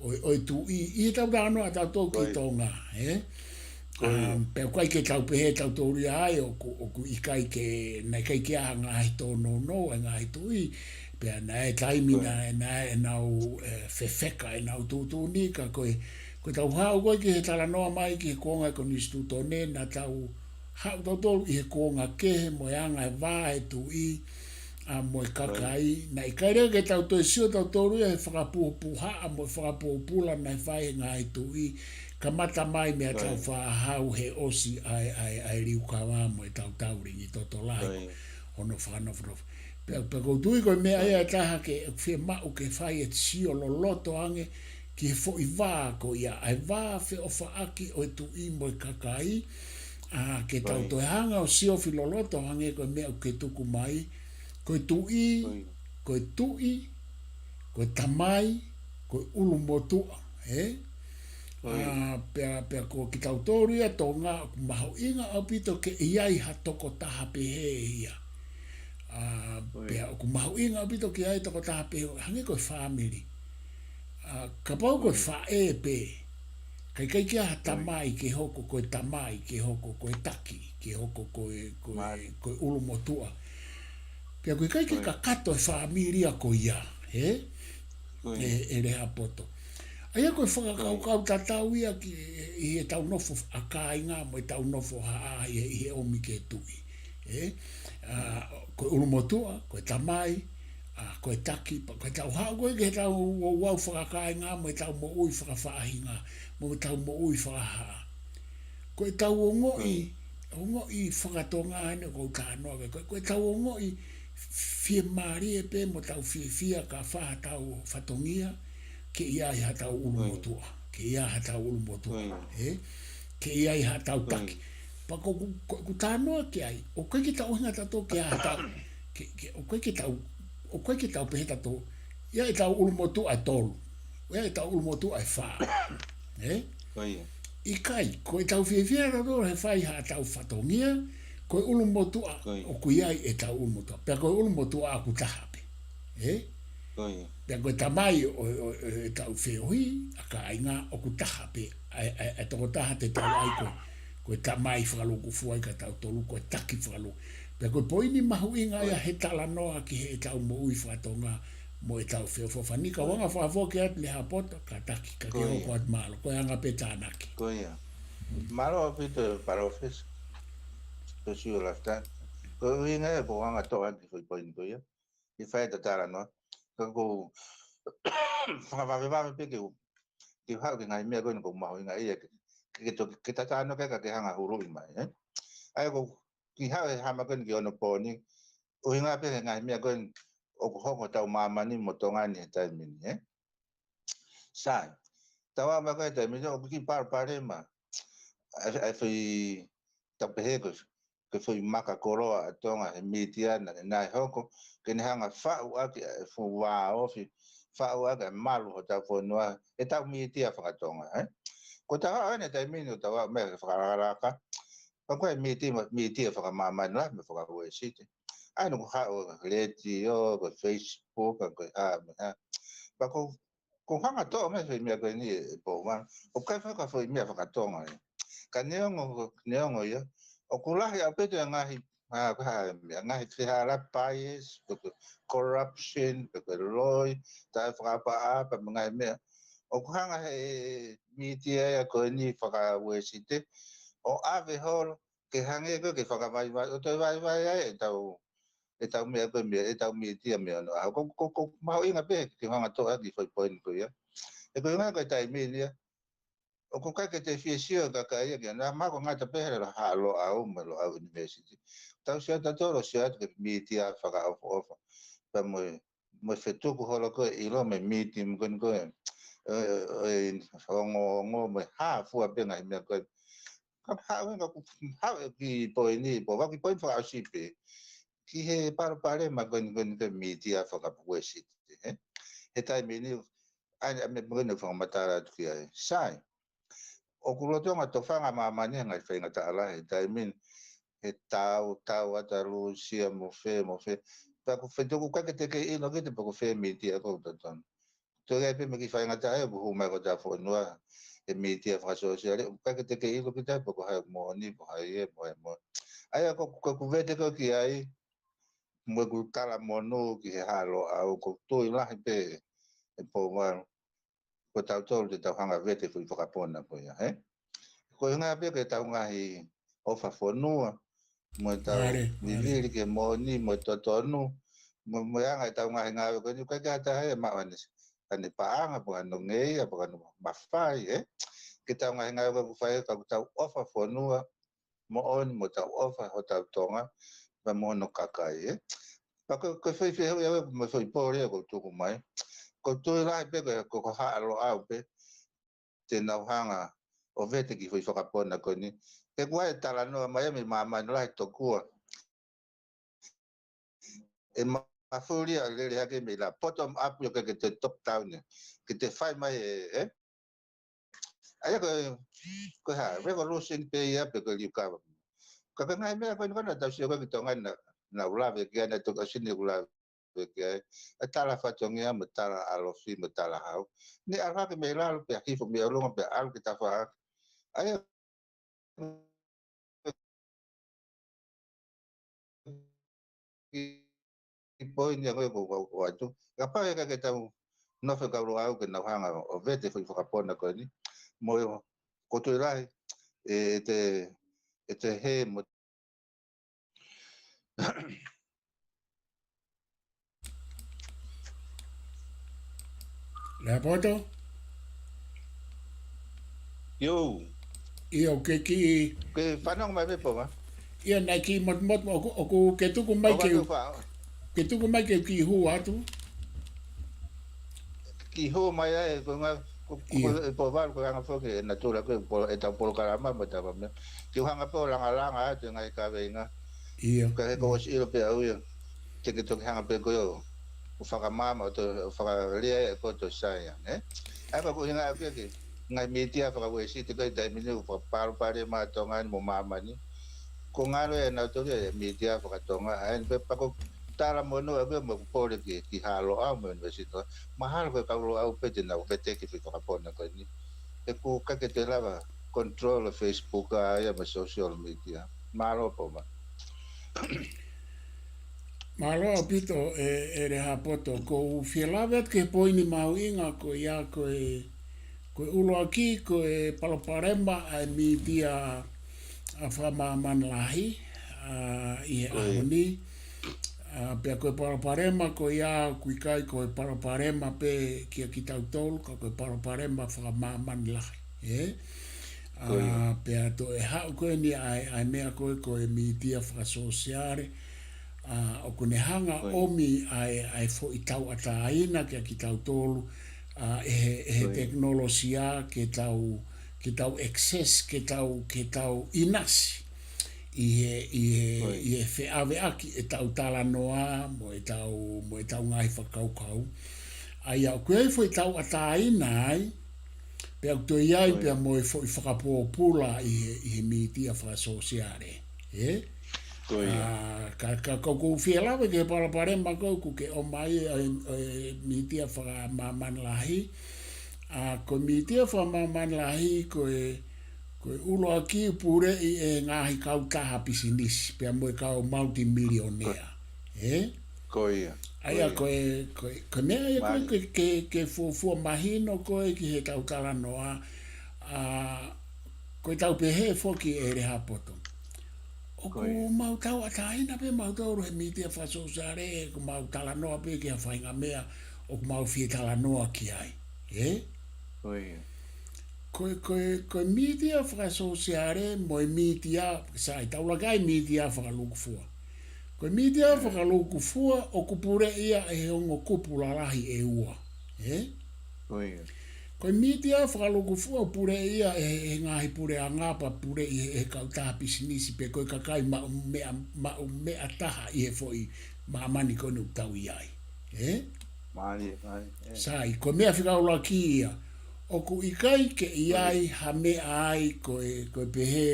ʻo e, ʻo e tuʻi, ʻi heʻetau talanoa ʻatautolu ki Tonga, ē? Um, pea ʻoku ʻikai ke tau pehē tautolu ia ai, ʻoku, ʻoku ʻikai ke, naʻe ʻikai ke ʻi ai ha ngaahi tōnounou ʻa e ngaahi tuʻi, pea naʻe taimi naʻe, naʻe, ʻenau, ē, fefeka ʻenau tuʻutuʻuni, ka ko e, ko ʻetau haʻu ko ē ki he talanoa mai ki he kuonga e konisitūtone, naʻa tau haʻu tautolu ʻi he kuonga kehe mo e anga e vā e tuʻi, ʻa, mo e kakai, naʻe ʻikai leva ke tau toe sio tautolu ia he fakapuhapuhaʻa mo e fakapōpula naʻe fai he ngaahi tuʻi, kamata mai mei a Tāufaʻāhau he ʻosi ʻa e, ʻa e, ʻa e liukava mo e tautau lingi totolahi, hono fakanofonofo. Pea, pea ʻoku ou tui ko e meʻa ia ʻe taha ke, ʻoku fiemaʻu ke fai e sio loloto ange ki he foʻi vā ko ia, ʻa e vā feʻofaʻaki ʻo e tuʻi mo e kakai, ʻA, ke tau toe hanga ʻo siofi loloto hangē ko e meʻa ʻoku ke tuku mai, ko e tuʻi, ko e tuʻi, ko e tamai, ko e ʻulumotuʻa, ē? ʻA, pea, pea ko kitautolu ia Tonga ʻoku mahuʻinga ʻaupito ke ʻi ai ha tokotaha pehē ia. ʻA, pea ʻoku mahuʻinga ʻaupito ke ʻi ai tokotaha pehē, hangē ko e fāmili. ʻA, kapau ko e faʻē pē, ka ʻikai ke ʻi ai ha tamai ke hoko, ko e tamai ke hoko, ko e taki ke hoko, ko e, ko e, ko e ʻulumotuʻa. Pea ʻoku ʻikai ke kakato e fāmili ia ko ia, ē? ʻE, ʻe Lehaapoto. ʻA ia ko e fakakaukau tatau ia ki, ʻi heʻetau nofo ʻa kāinga mo ʻetau nofo haʻa ʻi he, ʻi he ʻomi ke tuʻi. Ē? ʻA, ko e ʻulumotuʻa, ko e tamai, ʻa, ko e taki, pea ko ʻetau haʻu ko ē ki heʻetau ouau fakakāinga mo ʻetau moʻui fakafaʻahinga, mo ʻetau moʻui fakahaʻa. Ko ʻetau ongoʻi, ongoʻi fakatonga ʻeni ʻoku ou talanoa ki ai, ko, ko ʻetau ongoʻi fiemālie pē mo ʻetau fiefia ka fai haʻatau fatongia, ke ʻi ai haʻatau ʻulumotuʻa, ke ʻi ai haʻatau ʻulumotuʻa, ē? Ke ʻi ai haʻatau taki. Pea ko, ko, ko, ʻoku ou talanoa ki ai, ʻoku ʻikai ke tau ʻuhinga tautolu ke ʻi ai haʻatau, ke, ke, ʻoku ʻikai ke tau, ʻoku ʻikai ke tau pehē tautolu, ʻi ai ʻetau ʻulumotuʻa ʻe tolu, ʻi ai ʻetau ʻulumotuʻa ʻe fā, ē? ʻIkai, ko ʻetau fiefia tautolu he fai haʻatau fatongia, ko e ʻulumotuʻa ʻoku ʻi ai ʻetau ʻulumotuʻa. Pea ko e ʻulumotuʻa ʻoku taha pē. Ē? Pea ko e tamai ʻo, ʻo, ʻo ʻetau feohi, ʻa kāinga ʻoku taha pē. ʻA e, ʻa e, ʻa e tokotaha te tau ʻai ko, ko e tamai fakalūkufua ʻia kitautolu, ko e taki fakalū. Pea ko e poini mahuʻinga ia he talanoa ki heʻetau moʻui fakatonga mo ʻetau feohi. Fanika, ʻoku ou hanga ʻo fakafoki atu Lehaapoto, kātaki, ka ke hoko atu mālō, ko e anga pē tānaki. Ko ia. Mālō ʻaupito Palōfesa. Ko e sio lafitani. Ko e ʻuhinga ia ʻoku ou hanga ʻo toʻo atu e foʻi poini ko ia. ʻI he fai ʻeta talanoa. Ka ʻoku ou fakavavevave pē ke u, ke u haʻu ki he ngaahi meʻa ko eni ʻoku mahuʻinga ia ke, ke, ke to-, ke ta talanoa ki ai ka ke hanga ʻo huluʻi mai, ē? ʻA ia ʻoku ou kiʻi haʻu he hama ko eni ki onopooni. ʻUhinga pē he ngaahi meʻa ko eni ʻoku hoko ʻi hotau māmani mo Tonga ni he taimi ni, ē? Sai. Tau ō mai ko ē he taimi ni ʻoku kiʻi palopalema. ʻA e, ʻa e foʻi, tau pehē ko e, ko e foʻi maka koloa ʻa Tonga he mītia naʻe, naʻe hoko, ke ne hanga ʻo faʻu ʻaki ʻa e fuʻu vāofi, faʻu ʻaki ʻa e malu hotau fonua, ʻetau mītia fakatonga, ē? Ko ʻetau haʻu ʻeni he taimi ni ʻo tau ō mai ke fakalakalaka. Pea ko e mītia, mītia fakamāmani lahi mo e fakauēsite. ʻA ia ʻoku haʻu he letiō, ko e Facebook, ko e hā, mo e hā. Pea ʻoku ou, ʻoku ou hanga ʻo toʻo mai e foʻi meʻa ko eni ē Poumanu. ʻOku ʻikai foki ko ha foʻi meʻa fakatonga ia. Ka neongo, neongo ia. ʻOku lahi ʻaupito e ngaahi, ʻa, ko e hā e meʻa, ngaahi fehālaaki, bias, pe ko e corruption, pe ko e loi, taʻefakaʻapaʻapa mo e ngaahi meʻa. ʻOku hanga he mītia ia ko eni fakauēsite ʻo ʻave holo, ke hangē ko ē ke fakavaivai, ʻo toe vaivai ai ʻetau, ʻetau meʻa ko ē meʻa, ʻetau mītia mei onoʻaho. Ko, ko, ʻoku mahuʻinga pē ke hanga ʻo toʻo ʻaki e foʻi poini ko ia. He ko e ʻuhinga ko e taimi ni ia, ʻoku ʻikai ke te fie sio e kakai ia ki ai, naʻa mako ngata pē he Haʻa Loʻau mo e Loʻau University. Tau sio atu tautolu, sio atu ki he mītia fakaʻofoʻofa. Pea mo e, mo e fetuku holo ko ē ʻilo mei he mītia mo e ko eni ko ē, ē, ē, ē, ongoongo mo e hā fua pē ngaahi meʻa ko ē. Ka haʻu ʻeni ka ʻoku haʻu e kiʻi poini, pea ko e kiʻi poini fakaʻosi pē. Ki he palopalema ko eni ko eni ko e mītia fakauēsite, ē? He taimi ni, ʻa ia, ʻa ia meʻa ko eni ʻoku ou fakamatala atu ki ai. Sai. ʻOku lolotonga tofanga ʻa māmani he ngaahi faingataʻa lahi he taimi ni, he tau, tau atu ʻa Lūsia mo fē, mo fē. Pea ʻoku ou fie tuku ʻoku ʻikai ke te kei ʻilo kita pe ko fē mītia ʻoku totonu. Toe ʻi ai pē mo e kiʻi faingataʻa ʻoku hū mai ki hotau fonua he mītia fakasōsiale, ʻoku ʻikai ke te kei ʻilo kita pe ko hai ʻoku moʻoni, pe ko hai ē, pe ko hai ʻoku moʻoni. ʻA ia ko, ko ʻeku vete ko ē ki ai, mo ʻeku talamonū ki he Haʻa Loʻau, ʻoku ou tui lahi pē ē Poumanu, ko tautolu te tau hanga ʻo vete e foʻi fakapona ko ia, ē? Ko e ʻuhinga pē ko ʻetau ngaahi ʻofa fonua, mo ʻetau vivili ki he moʻoni, mo e totonu, mo, mo e anga ʻetau ngaahi ngāue ko eni, ʻoku ʻikai ke ʻi ai ha taha ia ʻe maʻu haʻane, haʻane paʻanga, pe ko hano ngeia, pe ko hano mafai, ē? Ki heʻetau ngaahi ngāue ko ē ʻoku fai, ka ko ʻetau ʻofa fonua, moʻoni, mo ʻetau ʻofa hotau Tonga, pea mo hono kakai, ē? Pea ko, ko e foʻi fehuʻi ʻaʻaku mo e foʻi poini ʻoku ou tuku mai. ʻOku ou tui lahi pē ko, ko, ko Haʻa Loʻau pē te nau hanga ʻo vete ki he foʻi fakapona ko eni. He kuo ʻi ai e talanoa mai mei māmani lahi tokua. ʻE mafuli ʻa e lele hake mei la bottom up ʻio ke, ke te top down ē. Ke te fai mai e, e. ʻA ia ko e, ko e hā, revolution pē ia pe ko e liukava. Ka ko e ngaahi meʻa ko eni ko ena tau sio ko ē ki Tonga na, na ulave ki ana to ka sini ulave ki ai. ʻA e tala fatongia mo e tala ʻalofi mo e tala hau. Ne ʻalu hake mei lalo pea hifo mei ʻolunga pea ʻalu ki tafaʻaki. ʻA ia ki, ki poini ʻa ko ē ko, ko, ko atu. Kapau ʻe ʻikai ke tau nofo e kau Loʻau ke nau hanga ʻo vete foʻi fakapona ko eni. Mo e ko tui lahi, ʻe, ʻe te, ʻe te hē mo Lehaapoto? Yo. ʻIo, ke kiʻi Ke fanongo mai pē Pova. ʻIo, naʻe kiʻi motumotu, ʻoku, ʻoku ke tuku mai ʻOku ke, atu fa. ke tuku mai ke kiʻi hū atu. Kiʻi hū mai ai, ko e ngaahi, ko, ko, ʻIo. ko e Pova, ko e anga foki e natula ko e polo-, e tau polokalama mo e tau meʻa. Ke u hanga pē ʻo langalanga atu e ngaahi kaveinga. ʻIo. Ka he ko ʻosi ʻilo pē au ia. Te ke toki hanga pē ko ē ʻo, ʻo fakamaama, ʻo to, ʻo fakalea e ko to saia, ne? ʻA ia ko e ʻuhinga ʻaku ia ki he ngaahi mītia faka-Uēsite ko e taimi ni ʻoku fakapalopalema ʻa Tonga ni mo māmani. Ko e ngalo ʻe nautolu e mītia faka-Tonga, ʻa ia pē pea ko e talamonū ʻaku ia mo e pole ki, ki he Loʻau mo e ʻUnivēsiti Tonga. Mahalo ko e kau Loʻau pē te nau veteki foʻi fakapona ko eni. He ʻoku ʻikai ke te lava control e Facebook ʻa ia mo e social media. Mālō Pova. Mālō ʻaupito ē, ē Lehaapoto, ʻoku ou fie lave atu ki he poini mahuʻinga ko ia ko e, ko e ʻuluaki, ko e palopalema ʻa e mītia ʻa fakamāmani lahi, ʻa, ʻi he Ko ia. ʻaho ni. ʻA, pea ko e palopalema ko ia ʻoku ʻikai ko e palopalema pē kia kitautolu, ka ko e palopalema fakamāmani lahi, ē? Ko ia. ʻA, pea toe haʻu ko eni ʻa e, ʻa e meʻa ko ē ko e mītia fakasōsiale, ʻa, ʻoku ne hanga Ko ia. ʻomi ʻa e, ʻa e foʻi tauʻatāina kia kitautolu, ʻa, ʻe he, ʻe he Ko ia. tekinolosia ke tau, ke tau access, ke tau, ke tau ʻinasi ʻi he, ʻi he, Ko ia. ʻi he feʻaveʻaki ʻetau talanoa, mo ʻetau, mo ʻetau ngaahi fakakaukau. ʻA ia, ʻoku ʻi ai foʻi tauʻatāina ai, pea ʻoku toe ʻi ai Ko ia. pea mo e foʻi fakapōpula ʻi he, ʻi he mītia fakasōsiale, ē? Ko ia. ʻA, ka, ka, ka ʻoku ou fie lave ki he palopalema ko ē ʻoku ke ʻomai ʻa e, ʻa e mītia fakamāmani lahi. ʻA, ko e mītia fakamāmani lahi ko e, ko e ʻuluaki puleʻi ʻe he ngaahi kautaha pisinisi, pea mo e kau multimillionaire. Ē? Ko ia. ʻA ia Ko ia. ko e, ko e, ko e meʻa ia ko ē Mālie. ke, ke, ke fuofua mahino ko ē ki heʻetau talanoa, ʻa, ko ʻetau pehē foki ē Lehaapoto. ʻOku Ko ia. mau tauʻatāina pē mautolu he mītia fakasōsiale, ʻoku mau talanoa pē ki ha faʻahinga meʻa ʻoku mau fie talanoa ki ai. Ē? Ko ia. Ko e, ko e, ko e mītia fakasōsiale mo e mītia, sai, tau laka ai mītia fakalūkufua. Ko e mītia Ē. fakalūkufua ʻoku puleʻi ia ʻe he ongo kupu lalahi ʻe ua. Ē? Ko ia. Ko e mītia fakalūkufua ʻoku puleʻi ia ʻe he, he ngaahi puleʻanga pea puleʻi ʻe he, he kautaha pisinisi pe ko e kakai maʻu meʻa, maʻu meʻa taha ʻi he foʻi māmani ko eni ʻoku tau ʻi ai. Ē? Mālie, mālie, ē. Sai, ko e meʻa fika ʻuluaki ia. ʻOku ʻikai ke ʻi Mālie. ai ha meʻa ai ko e, ko e pehē,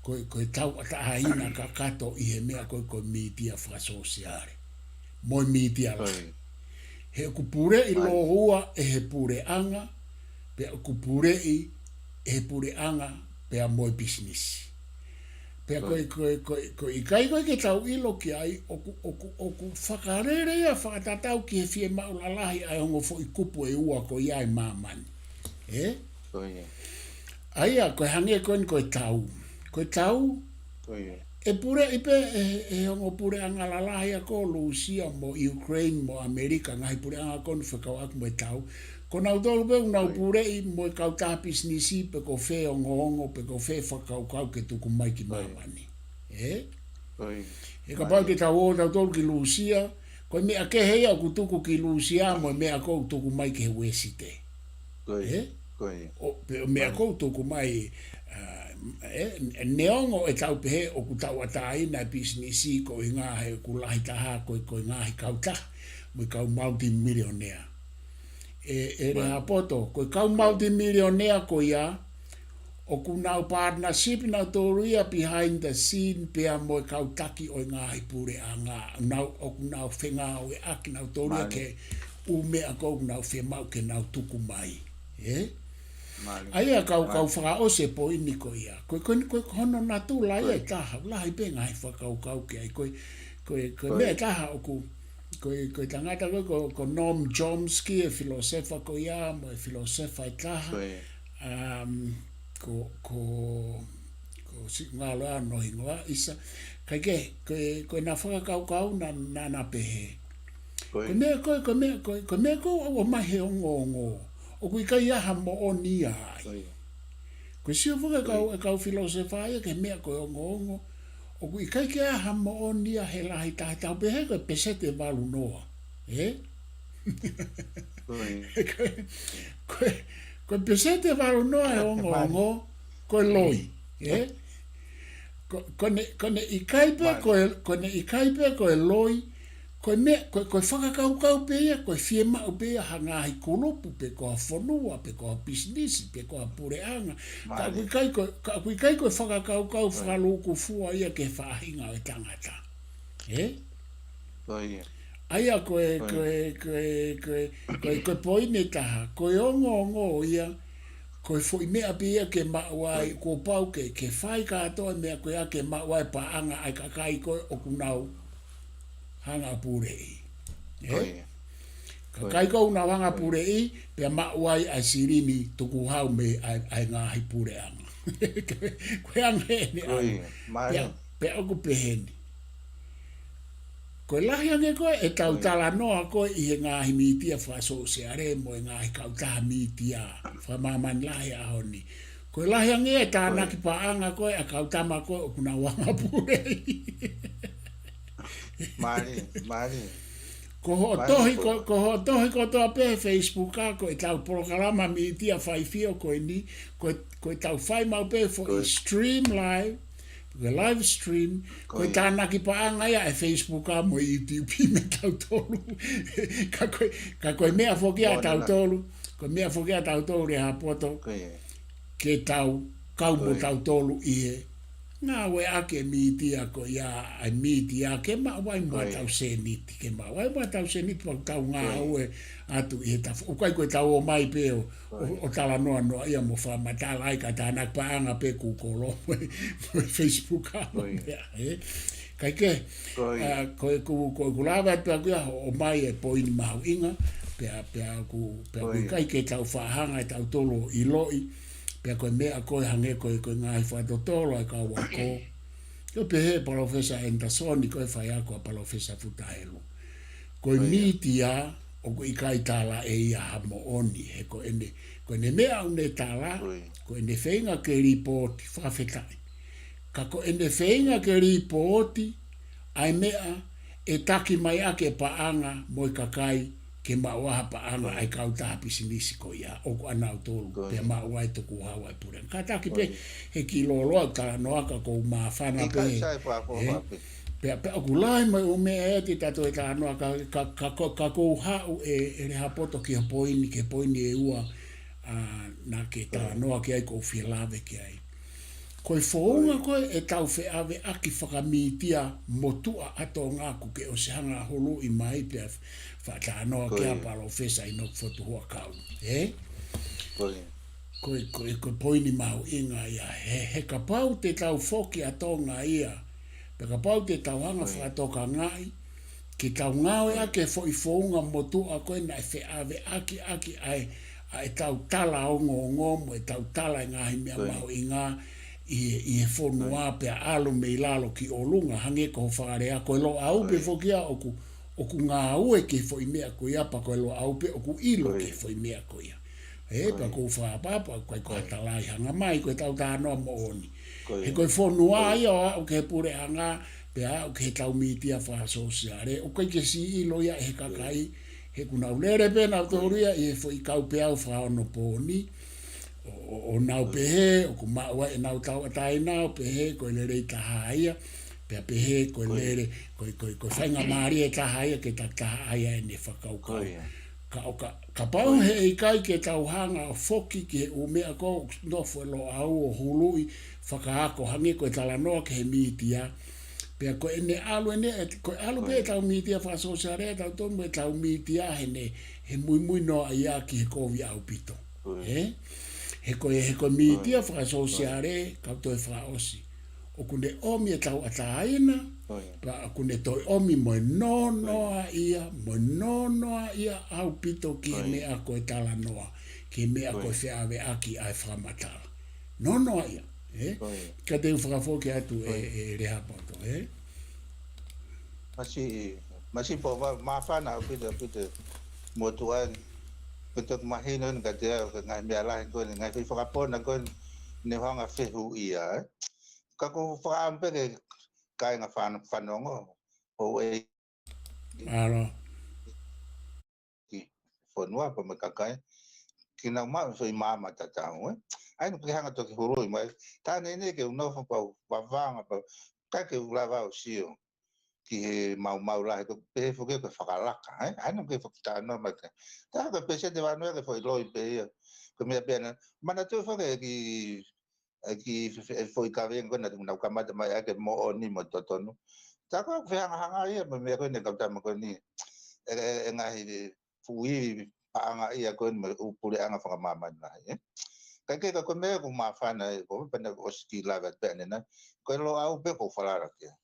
ko e, ko e tauʻatāina kakato ʻi he meʻa ko e, ko e mītia fakasōsiale. Mo e mītia lahi. Mālie. He ʻoku puleʻi Mālie. lōua ʻe he puleʻanga, pea ʻoku puleʻi ʻe he puleʻanga, pea mo e pisinisi. Pea ko e, Mālie. ko e, ko e, ko e ʻikai ko ē ke tau ʻilo ki ai, ʻoku, ʻoku, ʻoku fakalele ia fakatatau ki he fiemaʻu lalahi ʻa e ongo foʻi kupu ʻe ua ko ia ʻi māmani. Ē? Ko ia. ʻA ia, ko e hangē ko eni ko e tau. Ko e tau, Ko ia. ʻe puleʻi pē ʻe, ʻe he ongo puleʻanga lalahi ʻa ko Lūsia mo Ukraine mo ʻAmelika, ngaahi puleʻanga ko eni fekauʻaki mo e tau. Ko nautolu pē ʻoku nau Ko ia. puleʻi mo e kautaha pisinisi pe ko fē ongoongo, pe ko fē fakakaukau ke tuku mai ki Ko ia. māmani. Ē? Ko ia. He kapau Ko ia. ke tau ō tautolu ki Lūsia, ko e meʻa kehe ia ʻoku tuku ki Lūsia mo e meʻa ko ē ʻoku tuku mai ki he Uēsite. Ko ia. Ē? Ko ia. ʻO, pea, meʻa ʻoku ou tuku mai, ʻa, ē, neongo ʻetau pehē ʻoku tauʻatāina e pisinisi ko e ngaahi ʻoku lahi taha ko e, ko e ngaahi kautaha, mo e kau multimillionaire. ʻE, ʻe Lehaapoto, ko e kau multimillionaire ko ia, ʻoku nau partnership nautolu ia behind the scene pea mo e kau taki ʻo e ngaahi puleʻanga. Nau, ʻoku nau fengāueʻaki nautolu ia ke ʻū meʻa ko ē ʻoku nau fiemaʻu ke nau tuku mai. Ē? ʻA ia kau, kau fakaʻosi e poini ko ia. Ko, ko, ko, ko hono natula ia ʻe taha, lahi pē ngaahi fakakaukau ki ai. Ko, ko, ko e meʻa ʻe taha ʻoku, ko, ko e tangata ko, ko, ko Noam Chomsky e filōsefa ko ia, mo e filōsefa ʻe taha. Um, ko, ko, ko si ngalo ano hingoa isa. Kaikehe, ko, ko ʻena fakakaukau naʻa, naʻa na pehē. Ko e meʻa ko, ko e meʻa ko, ko e meʻa ko ʻoku ʻomai he ongoongo. ʻOku ʻikai ʻi ai ha moʻoni ia ai. Ko e sio foki e kau, e kau filōsefa ia ki he meʻa ko e ongoongo. ʻOku ʻikai ke ʻi ai ha moʻoni ia he lahi taha, tau pehē ko e peseti ʻe valu noa. Ē? Ko e, ko e, ko e peseti ʻe valu noa e ongoongo, ko e loi. Ē? Ko, ko ʻene, ko ʻene ʻikai pē, ko e, ko ʻene ʻikai pē, ko e loi, ko e meʻa, ko, ko e fakakaukau pē ia, ko e fiemaʻu pē ia ha ngaahi kulupu pe ko ha fonua, pe ko ha pisinisi, pe ko ha puleʻanga. Ka ʻoku ʻikai ko, ka ʻoku ʻikai ko e fakakaukau fakalūkufua ia ki he faʻahinga ʻo e tangata. Ē? Ko ia. ʻA ia ko e, ko e, ko e, ko e, ko e, ko e poini ʻe taha, ko e ongoongo ia, ko e foʻi meʻa pē ia ke maʻu ai, kuo pau ke, ke fai kātoa e meʻa ko ia ke maʻu ai e paʻanga ʻa e kakai ko ē ʻoku nau hanga ʻo puleʻi. Ē? Kakai ko ē ʻoku nau hanga ʻo puleʻi, pea maʻu ai ʻa e silini tukuhau mei ʻa e, ʻa e ngaahi puleʻanga. Ko e anga ʻeni ʻa ia. Pea, pea ʻoku peheni. Ko e lahi ange ko ē ʻetau talanoa ko ē ʻi he ngaahi mītia fakasōsiale mo e ngaahi kautaha mītia fakamāmani lahi ʻaho ni. Ko e lahi ange e tānaki paʻanga ko ē ʻa e kau tama ko ē ʻoku nau hanga ʻo puleʻi. Mālie, mālie. Ko hoʻo tohi ko, ko hoʻo tohi kotoa pē he Facebook ʻa ko ʻetau polokalama mītia faifio ko eni, ko, ko ʻetau fai maʻu pē foʻi stream live, ko e live stream, ko e tānaki paʻanga ia ʻa e Facebook ʻa mo e YouTube mei tautolu. Ka ko e, ka ko e meʻa foki ʻa tautolu, ko e meʻa foki ʻa tautolu Lehaapoto, ke tau kau mo tautolu ʻi he ngāueʻaki e mītia ko ia, ʻa e mītia ke maʻu ai mo ʻetau sēniti, ke maʻu ai mo ʻetau sēniti pea tau ngāue atu ʻi he tafa. ʻOku ʻikai ko ʻetau ō mai pē ʻo, ʻo, ʻo talanoa noa ia mo fakamatala ai ka tānaki paʻanga pē Google mo e, mo e Facebook ʻa mo e meʻa, ē. Kaikehe, ʻa, ko e ku, ko e ku lava atu pē ʻaku ia ʻo ʻomai e poini mahuʻinga, pea, pea ʻoku, pea ʻoku ʻikai ke tau faʻa hanga ʻe tautolu ʻo ʻiloʻi, pea ko e meʻa ko ē hangē ko e, ko e ngaahi fakatotolo ʻa e kau ako. Ko e pehē ʻe Palōfesa Anderson, ko e faiako ʻa Palōfesa Futa Helu. Ko e mītia ʻoku ʻikai tala ʻe ia ha moʻoni, he ko ʻene, ko ʻene meʻa ʻoku ne tala, ko ʻene feinga ke lipooti, fakafetaʻi. Ka ko ʻene feinga ke lipooti ʻa e meʻa ʻe taki mai ʻaki e paʻanga mo e kakai ke maʻu ai ha paʻanga ʻa e kautaha pisinisi ko ia ʻoku ʻanautolu pea maʻu ai e tukuhau ʻa e puleʻanga. Kātaki pē he kiʻi lōloa ʻeku talanoa ka ʻoku ou māfana pē. Pea, pea ʻoku lahi mo e ʻū meʻa ʻe te tatu e talanoa ka, ka, ka, ka, ka ʻoku ou haʻu ʻe, ʻe Lehaapoto ki he poini, ki he poini ʻe ua, ʻa, naʻa ke talanoa ki ai ʻoku ou fie lave ki ai. Ko e founga ko ē ʻetau feʻaveʻaki fakamītia motuʻa ʻa Tonga ʻoku ke ʻosi hanga ʻo huluʻi mai pea faʻa talanoa ki ai ʻa Palōfesa ʻInoke Fotu Huʻakau. Ē? Ko e, ko e, ko e poini mahuʻinga ia. He, he kapau te tau foki ʻa Tonga ia, pea kapau te tau hanga ʻo fakatokangaʻi, ke tau ngāueʻaki e foʻi founga motuʻa ko ē naʻe feʻaveʻaki ʻaki ʻa e, ʻa ʻetau tala ongoongo mo ʻetau tala e ngaahi meʻa mahuʻinga ʻi he, ʻi he fonua pea ʻalu mei lalo ki ʻolunga hangē ko hoʻo fakalea ko e Loʻau pē foki ia ʻoku, ʻoku ngāue ki he foʻi meʻa ko ia pea ko e Loʻau pē ʻoku ʻilo ki he foʻi meʻa ko ia. Ē, pea ʻoku ou fakaʻapaʻapa, ʻoku ʻikai ko ha tala ʻi hanga mai, ko ʻetau talanoa moʻoni. He ko e fonua ia ʻo aʻu ki he puleʻanga, pea aʻu ki he tau mītia fakasōsiale, ʻoku ʻikai ke siʻi ʻilo ia ʻe he kakai, he ʻoku nau lele pē nautolu ia ʻi he foʻi kaupeau fakaonopōni, ʻo, ʻo, ʻo nau pehē, ʻoku maʻu ai ʻenau tauʻatāina ʻo pehē ko e lelei taha ia, pea pehē ko e lele, ko e, ko e, ko e faingamālie taha ia ke takitaha ʻa ʻene fakakaukau. Ka ʻo ka, kapau he ʻikai ke tau hanga ʻo foki ki he ʻū meʻa ko ē ʻoku nofo ʻi Loʻau ʻo huluʻi fakaako hangē ko e talanoa ki he mītia. Pea ko ʻene ʻalu ʻene, ko e ʻalu pē ʻetau mītia fakasōsiale, ʻetau tonu ʻetau mītia heʻene, he muimui noa ia ki he kovi ʻaupito. He? He ko e, he ko e mītia fakasōsiale, kau toe fakaʻosi. ʻOku ne ʻomi e tauʻatāina, pea ʻoku ne toe ʻomi mo e nonoa ia, mo e nonoa ia ʻaupito ki he meʻa ko e talanoa, ki he meʻa ko e feʻaveʻaki ʻa e fakamatala. Nonoa ia, he? Ka te u fakafoki atu e, e Lehaapoto, he? Masi, masi Pouvalu, māfana ʻaupito, ʻaupito, motuʻa ni. Ko e toki mahino ni ka te au, ka ngaahi meʻa lahi ko eni, ngaahi foʻi fakapona ko eni, ne hanga fehuʻia, he? Ka ko e fakaʻamu pē ke kāinga fan-, fanongo, ʻo e Alo. Ki fonua pea mo e kakai. Ke nau maʻu e foʻi maama tatau, he? ʻAi ʻoku ke hanga toki huluʻi mai. Taʻane nei ke u nofo pau vavanga pau. Kae ke u lava ʻo sio ki he maumau lahi, ko e pehē foki ko e fakalaka, he? ʻAi ʻoku ke fakatano mai ke. Taha ko e pēseti vanu ia ke foʻi loi pē ia. Ko e meʻa pē ena. Manatuʻi foki ki ʻa e kiʻi fe-, fe-, foʻi kaveinga ko ena naʻa nau kamata mai ʻaki e moʻoni mo e totonu. Tā ko e fehangahanga ia mo e meʻa ko eni kau tama ko eni. E, e, e ngaahi fuʻu ivi paʻanga ia ko eni mo e ʻū puleʻanga fakamāmani lahi, he? Ka ke ka ko e meʻa ʻoku māfana e ko pena ʻosi kiʻi lave atu pē ʻanenai. Ko e Loʻau pē ʻoku ou falala ki ai.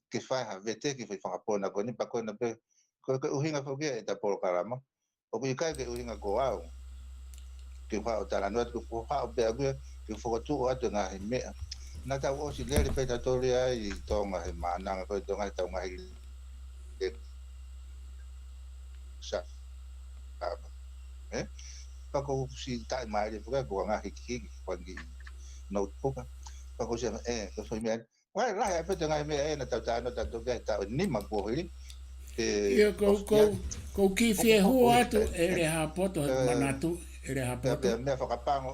Ke fai ha veteki foʻi fakapona ko eni pea ko ena pē. Ko e, ko e ʻuhinga foki ia ʻeta polokalama. ʻOku ʻikai ke ʻuhinga ko au ke u haʻu ʻo talanoa atu, ke u haʻu pē au ia ke u fokotuʻu atu e ngaahi meʻa. Naʻa tau ʻosi lele pē tautolu ia ʻi Tonga he maʻananga ko e Tonga he tau ngaahi le-, sa-, ava. He? Pea ko u siʻi taʻe mai le puka ko e ngaahi hikihiki ko e ngaahi notebook. Pea ko u siʻi, e, ko e foʻi meʻa Wai, lahi ʻaupito e ngaahi meʻa ē naʻa tau talanoa tautolu ki ai he taʻu ʻe nima kuo hili. ʻIo, ko, ko, ko u kiʻi fiehua atu e Lehaapoto he manatu, e Lehaapoto. Pea meʻa fakapango.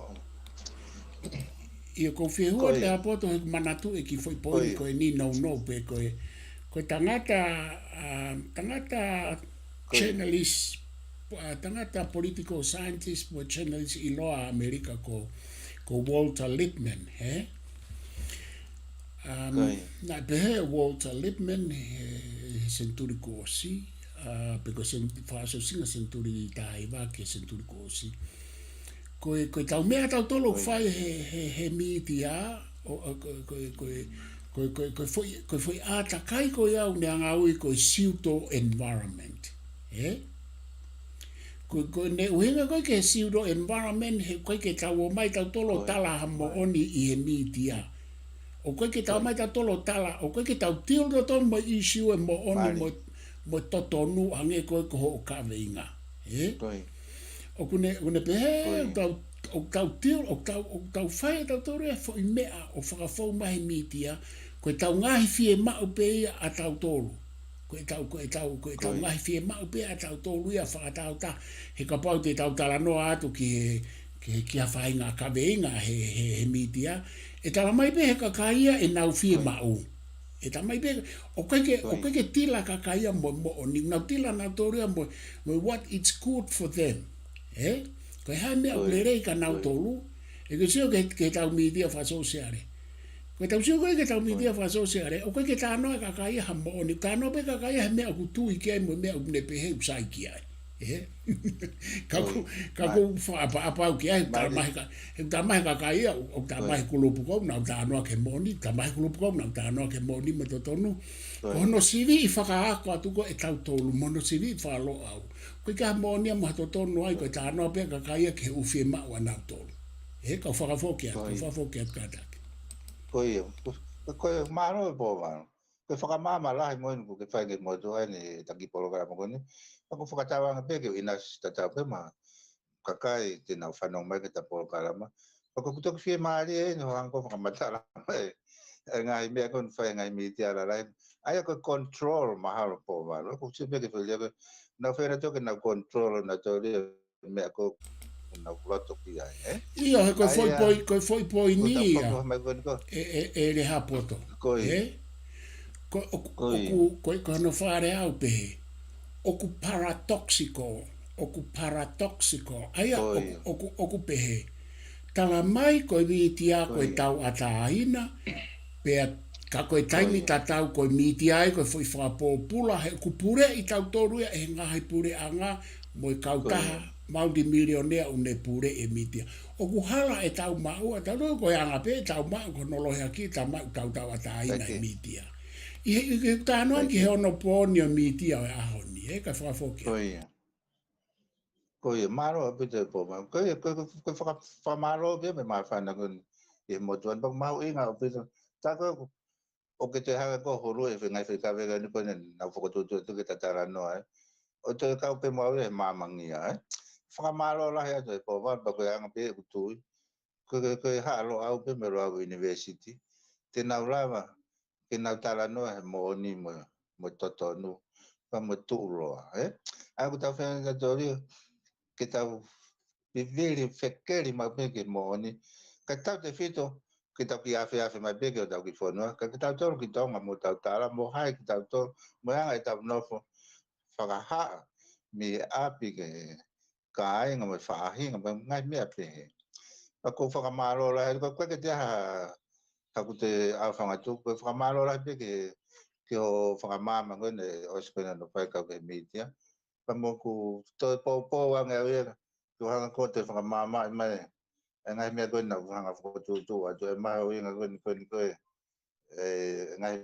ʻIo, ko u fiehua atu e Lehaapoto he manatu e kiʻi foʻi poini ko eni nounou pē ko e, ko e tangata, ʻa, tangata journalist, ʻa, tangata political scientist mo e journalist ʻiloa ʻAmelika ko, ko Walter Lippmann, he? Um, naʻe pehē ʻe Walter Lippmann he, he senituli kuo ʻosi, ʻa, pe ko e sen-, fakaʻosiʻosinga senituli taha hiva ki he senituli kuo ʻosi. Ko e, ko e tau meʻa tautolu ʻoku fai he, he, he mītia, ʻo, ʻo, ko e, ko e, ko e foʻi, ko e foʻi ʻātakai ko ia ʻoku ne anga ui ko e pseudo environment. He? Ko, ko ʻene ʻuhinga ko ē ki he pseudo environment, he ʻoku ʻikai ke tau ō mai tautolu ʻo tala ha moʻoni ʻi he mītia. ʻOku ʻikai ke tau ō mai tautolu ʻo tala, ʻoku ʻikai ke tau deal tautolu mo e issue e moʻoni mo, mo e totonu hangē ko e ko hoʻo kaveinga. He? ʻOku ne, ʻoku ne pehē, ʻoku tau, ʻoku tau deal, ʻoku tau, ʻoku tau fai tautolu e foʻi meʻa ʻo fakafou mai he mītia, ko e tau ngaahi fiemaʻu pē ia ʻa tautolu. Ko e tau, ko e tau, ko e tau ngaahi fiemaʻu pē ʻa tautolu ia fakatautaha. He kapau te tau talanoa atu ki he, ki he, ki ha faʻahinga kaveinga he, he, he mītia. ʻE tala mai pē he kakai ia ʻenau fiemaʻu. ʻE tala mai pē, ʻoku ʻikai ke, ʻoku ʻikai ke tila kakai ia mo, moʻoni, nau tila nautolu ia mo, mo what it's good for them. He? Ko e hā e meʻa ʻoku lelei kia nautolu. ʻE ke sio ki he, ki he tau mītia fakasōsiale. Ko e tau sio ko ē ki he tau mītia fakasōsiale, ʻoku ʻikai ke talanoa e kakai ia ha moʻoni, talanoa pē kakai ia he meʻa ʻoku tui ki ai mo e meʻa ʻoku ne pehē ʻoku sai ki ai. He? Ka ʻoku, ka ʻoku ou fakaʻapaʻapa au ki ai, tala mai he ka-, he tala mai he kakai ia, ʻoku tala mai he kulupu ko ē, nau talanoa ki he moʻoni, tala mai he kulupu ko ē, nau talanoa ki he moʻoni mo e totonu. Ko hono siviʻi fakaako atu ko ē ʻe tautolu, mo hono siviʻi fakaloʻau. ʻOku ʻikai ke ʻi ai ha moʻoni ia mo ha totonu ai, ko e talanoa pē kakai ia ki he ʻū fiemaʻu ʻa nautolu. He, kau fakafoki atu, kau fakafoki atu kātaki. Ko ia, ko, ko e mālō e Pouvalu. Ko e fakamaama lahi mo eni ʻoku ke fai ki he motuʻa ni ʻeta kiʻi polokalama ko eni. Pea ʻoku ou fakatauange pē ke u ʻinasi tatau pē mo e kakai te nau fanongo mai ki heʻeta polokalama. Pea ʻoku ou toki fiemālie eni hoʻo hanga ʻo fakamatala mai e ngaahi meʻa ko eni fai e ngaahi mītia lalahi. ʻA ia ko e control mahalo Pouvalu. ʻOku ou sio pē ki he foʻi lea ko ē. Nau feinga toki nau control nautolu ia meʻa ko ē naʻa ku loto ki ai, ē? ʻIo, he ko e foʻi poi-, ko e foʻi poini ia. Ko e, e, e Lehaapoto. Ko ia. Ē? Ko, ʻoku, ʻoku, ko e, ko hono fakalea ʻoku pehē. ʻOku paradoxical, ʻoku paradoxical. ʻA ia, ʻoku, ʻoku, ʻoku pehē. Tala mai ko e mītia ko e tauʻatāina, pea ka ko e taimi tatau ko e mītia ai, ko e foʻi fakapōpula, he ʻoku puleʻi tautolu ia ʻe he ngaahi puleʻanga mo e kautaha multimillionaire ʻoku ne puleʻi e mītia. ʻOku hala ʻetau maʻu, ʻa tautolu ko e anga pē ʻetau maʻu, ko hono lohiakiʻi ʻetau maʻu tau tauʻatāina e mītia. ʻI he, ʻi he talanoa ki he onopōni ʻo e mītia ʻo e ʻaho ni, ē, ka fakafoki. Ko ia. Ko ia, mālō ʻaupito e pō mai. Ko ia, ko, ko, ko e faka-, fakamālō pē mei he māfana ko eni ʻi he motuʻa ni, pea mahuʻinga ʻaupito. Tā ko ē, ʻoku ke toe hanga ko ē ʻo hulu e fengai fekavega ni ko eni naʻa ku fokotuʻutuʻu atu ke ta talanoa, ē. ʻO toe kau pē mo au ia he māmangia, ē. Fakamālō lahi atu e pō mai, pea ko e anga pē ʻeku tui. Ko, ko, ko e haʻa Loʻau pē mei Loʻau University. Te nau lava ke nau talanoa he moʻoni mo, mo e totonu, pea mo e tuʻuloa, ē? ʻA ia ʻoku tau feinga tautolu ia ke tau vivili fekeli maʻu pē ki he moʻoni. Ka tautefito ke tau kiʻi afeafe mai pē ki hotau kiʻi fonua. Ka ke tautolu ki Tonga mo tau tala mo hai kitautolu, mo e anga ʻetau nofo fakahā mei ʻapi ki he kāinga mo e faʻahinga, mo e ngaahi meʻa pehē. Pea ʻoku ou fakamālō lahi, ko e, ko e ke te aha, haku te au fangatu, ko e fakamālō lahi pē ki he, ki hoʻo fakamaama ko eni, ʻosi ko eni ʻo fai kau ki he mītia. Pea mo ʻeku toe poupou ange au ia, ke u hanga ko ē ʻo toe fakamaama mai e ngaahi meʻa ko eni naʻa ku hanga ʻo fokotuʻutuʻu atu, e mahuʻinga ko eni, ko eni ko ē, e ngaahi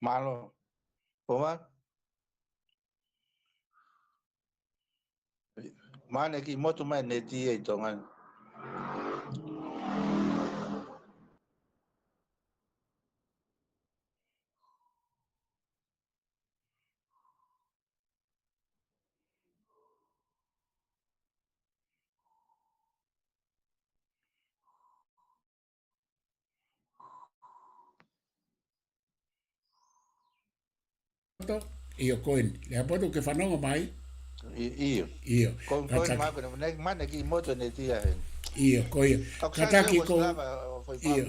Mālō. Pō mai? Mane ki motu mai neti ʻi Tonga. ʻIo, ko eni. Lehaapoto, ke fanongo mai? ʻI-, ʻio. ʻIo. Ko, ko eni. Kātaki. Mā ko eni, mane, mane ki motu neti ia he. ʻIo, ko ia. Kātaki ko, ʻio.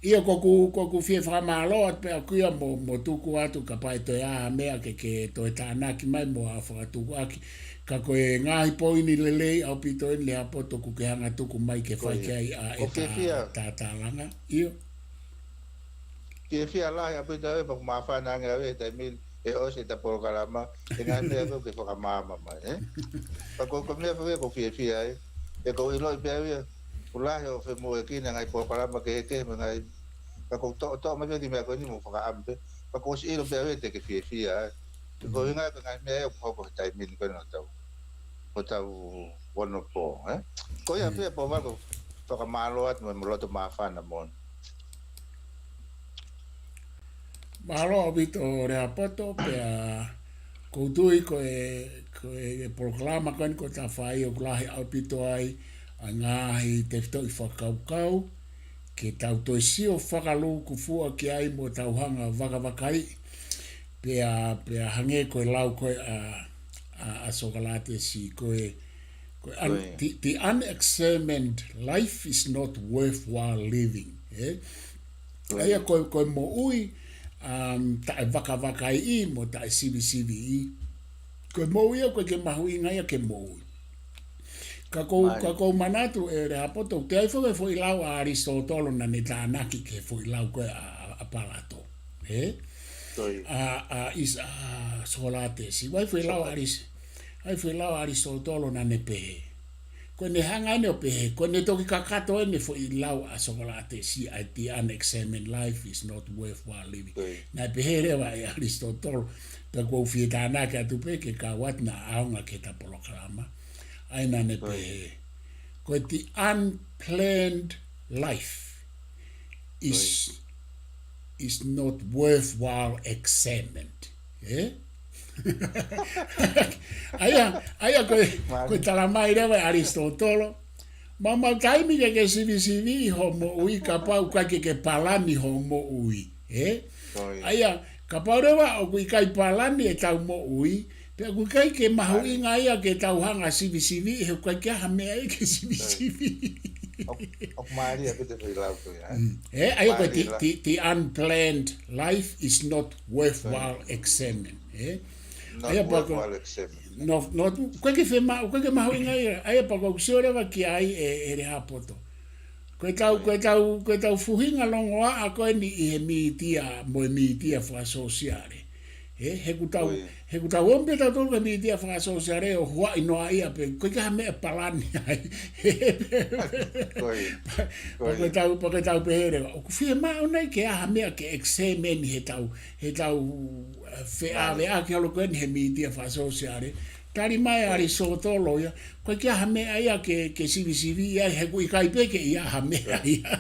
ʻIo, ko ʻeku, ko ʻeku fie fakamālō atu pē ʻaʻaku ia mo, mo tuku atu kapau ʻe toe ʻi ai ha meʻa ke, ke toe tānaki mai mo ha fakatuʻuaki. Ka ko e ngaahi poini lelei ʻaupito eni Lehaapoto ʻoku ke hanga tuku mai ke fai ki ai ʻa e tā-, tālanga. ʻIo. Fiefia lahi ʻaupito au ē, pea ʻoku māfana ange au ē he taimi ni, ʻe ʻosi ʻeta polokalama, he ngaahi meʻa ko ē ʻoku ke fakamaama mai, ē? Pea ko, ko e meʻa foki ʻoku ou fiefia ai, he ʻoku ou ʻiloʻi pē au ia, ʻoku lahi hoʻo femoʻuekina e ngaahi polokalama kehekehe mo e ngaahi, pea ʻoku ou toʻotoʻo mai pē ki he meʻa ko eni mo fakaʻamu pē, pea ʻoku ou ʻosi ʻilo pē au ia te ke fiefia ai. Ko e ʻuhinga ko e ngaahi meʻa ia ʻoku hoko he taimi ni ko eni ʻo tau, ʻo tau onopō, ē? Ko ia pē pō mai, ko e fakamālō atu mo e loto māfana moʻoni. Mālō ʻaupito Lehaapoto, pea ʻoku ou tui ko e, ko e polokalama ko eni kuo ta fai ʻoku lahi ʻaupito ai ʻa e ngaahi tefitoʻi fakakaukau, ke tau toe sio fakalūkufua ki ai mo tau hanga vakavakaiʻi. Pea, pea hangē ko e lau ko ē ʻa, ʻa, ʻa Sōkalatesi, ko e, ko e un-, the, the unexamined life is not worthwhile living, ē? ʻA ia ko e, ko e moʻui, um, taʻevakavakaiʻi mo taʻesivisiviʻi, ko e moʻui ia ʻoku ʻikai ke mahuʻinga ia ke moʻui. Ka kou, ka kou manatu ʻe Lehaapoto, ʻoku ʻi ai foki e foʻi lau ʻa ʻAlisitōtolo naʻa ne tānaki ki he foʻi lau ko ē ʻa, ʻa, ʻa Palato. Ē? ʻA, ʻa, ʻa Sokolatesi. ʻOku ʻi ai foʻi lau ʻa ʻAlis-, ʻi ai foʻi lau ʻa ʻAlisitōtolo naʻa ne pehē. Ko ʻene hanga ʻeni ʻo pehē, ko ʻene toki kakato ʻeni foʻi lau ʻa Sokolatesi ʻa e the unexamined life is not worthwhile living. Naʻe pehē leva ʻe ʻAlisitōtolo, pea kou fie tānaki atu pē ke kau atu naʻa ʻaonga ki heʻeta polokalama. ʻA ia naʻa ne pehē, ko e the unplanned life is, is not worthwhile examined. Ē? ʻA ia, ʻa ia ko e, ko e talamai leva ʻe ʻAlisitōtolo. Maumau taimi ke ke sivisiviʻi hoʻo moʻui kapau ʻikai ke ke palani hoʻo moʻui. Ē? ʻA ia, kapau leva ʻoku ʻikai palani ʻetau moʻui, pea ʻoku ʻikai ke mahuʻinga ia ke tau hanga sivisiviʻi he ʻoku ʻikai ke ʻi ai ha meʻa ia ke sivisiviʻi. ʻOku mālie pē te foʻi lau ko ia, ē? Mm. Ē, ʻa ia ko e the, the, the unplanned life is not worthwhile examined, ē? ʻA ia pea ko, no, no, ʻoku ʻikai ke fema-, ʻoku ʻikai ke mahuʻinga ia, ʻa ia pea kou sio leva ki ai ʻe, ʻe Lehaapoto. Ko ʻetau, ko ʻetau, ko ʻetau fuhinga longoaʻa ko eni ʻi he mītia, mo e mītia fakasōsiale. Ē, he ʻoku tau, he ʻoku tau ō pē tautolu ki he mītia fakasōsiale ʻo huaʻi noaʻia pē, ʻoku ʻikai ha meʻa palani ai. Pea ko ʻetau, pea ko ʻetau pehē leva, ʻoku fiemaʻu nai ke ʻi ai ha meʻa ke examine heʻetau, heʻetau, ē, feʻaveʻaki holo ko eni he mītia fakasōsiale. Tali mai ʻe ʻAlisitōtolo ia, ʻoku ʻikai ke ʻi ai ha meʻa ia ke, ke sivisiviʻi ai, he ʻoku ʻikai pē ke ʻi ai ha meʻa ia.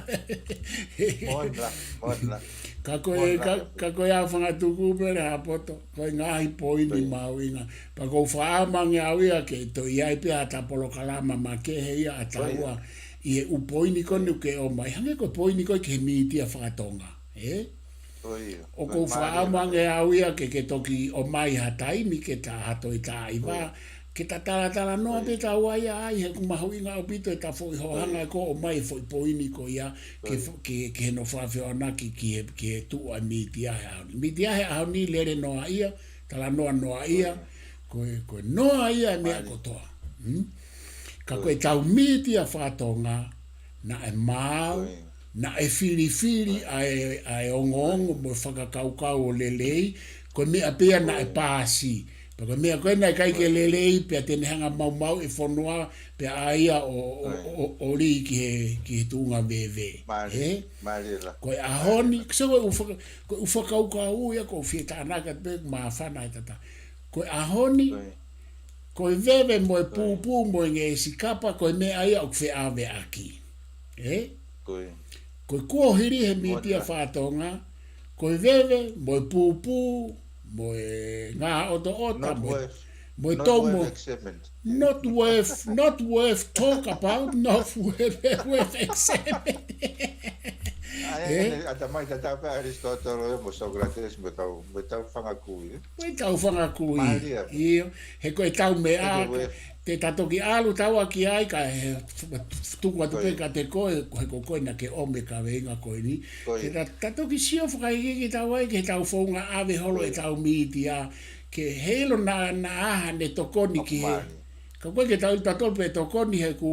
Ka ko e, ka, ka ko e ʻaufanga tuku pē Lehaapoto, ko e ngaahi poini mahuʻinga. Pea kou fakaʻamu ange au ia ke toe ʻi ai pē haʻata polokalama makehe ia ʻa taua ʻi he ʻū poini ko eni ʻoku ke ʻomai. Hangē ko e poini ko ē ki he mītia fakatonga. Ē? ʻOku ou fakaʻamu ange au ia ke, ke toki ʻomai ha taimi ke ta ha toe tā ʻi vā, ke ta talatalanoa pē taua ia ai, he ʻoku mahuʻinga ʻaupito ʻeta foʻi hohaʻa ko ē ʻomai e foʻi poini ko ia, ke fo-, ke, ke hono fakafehoanaki ki he, ki he tuʻu ʻa e mītia he ʻaho ni. Mītia he ʻaho ni lele noaʻia, talanoa noaʻia, ko e, ko e noaʻia e meʻa kotoa. Hmm? Ka ko ʻetau mītia fakatonga, naʻe maau, naʻe filifili ʻa e, ʻa e ongoongo mo e fakakaukau ʻo lelei, ko e meʻa pē ia naʻe paasi. Pea ko e meʻa ko ē naʻe ʻikai ke lelei, pea te ne hanga maumauʻi e fonua, pea ʻai ia ʻo, ʻo, ʻo, ʻo lī ki he, ki he tuʻunga veve. Ē? Ko e ʻaho ni, so ko e ʻū faka-, ko e ʻū fakakaukau ia kou fie tānaki atu pē māfana e tata. Ko e ʻaho ni, ko e veve mo e pūpū mo e ngeʻesi kapa, ko e meʻa ia ʻoku feʻaveʻaki. Ē? Ko e kuohili he mītia fakatonga, ko e veve mo e pūpū mo e ngaahi ʻotoʻota mo e, mo e tou mo. Not worth, not worth talk about, not worth, worth examine. Ē? ʻA ia, ʻa ia mai tatau pē ʻAlisitōtolo mo Socrates mo tau, mo tau fanga kui, ē? Mo tau fanga kui. ʻIo, he ko ʻetau meʻa, te ta toki ʻalu taua ki ai ka he tuku atu pē kiate koe, he ko koe naʻa ke ʻomai e kaveinga ko eni. Te ta, ta toki sio fakaikiiki taua ai ki heʻetau founga ʻave holo ʻetau mītia, ke heiʻilo naʻa, naʻa ʻi ai haʻane tokoni ki he. Ka ʻoku ʻikai ke tau ʻilo tautolu pe tokoni he ʻoku,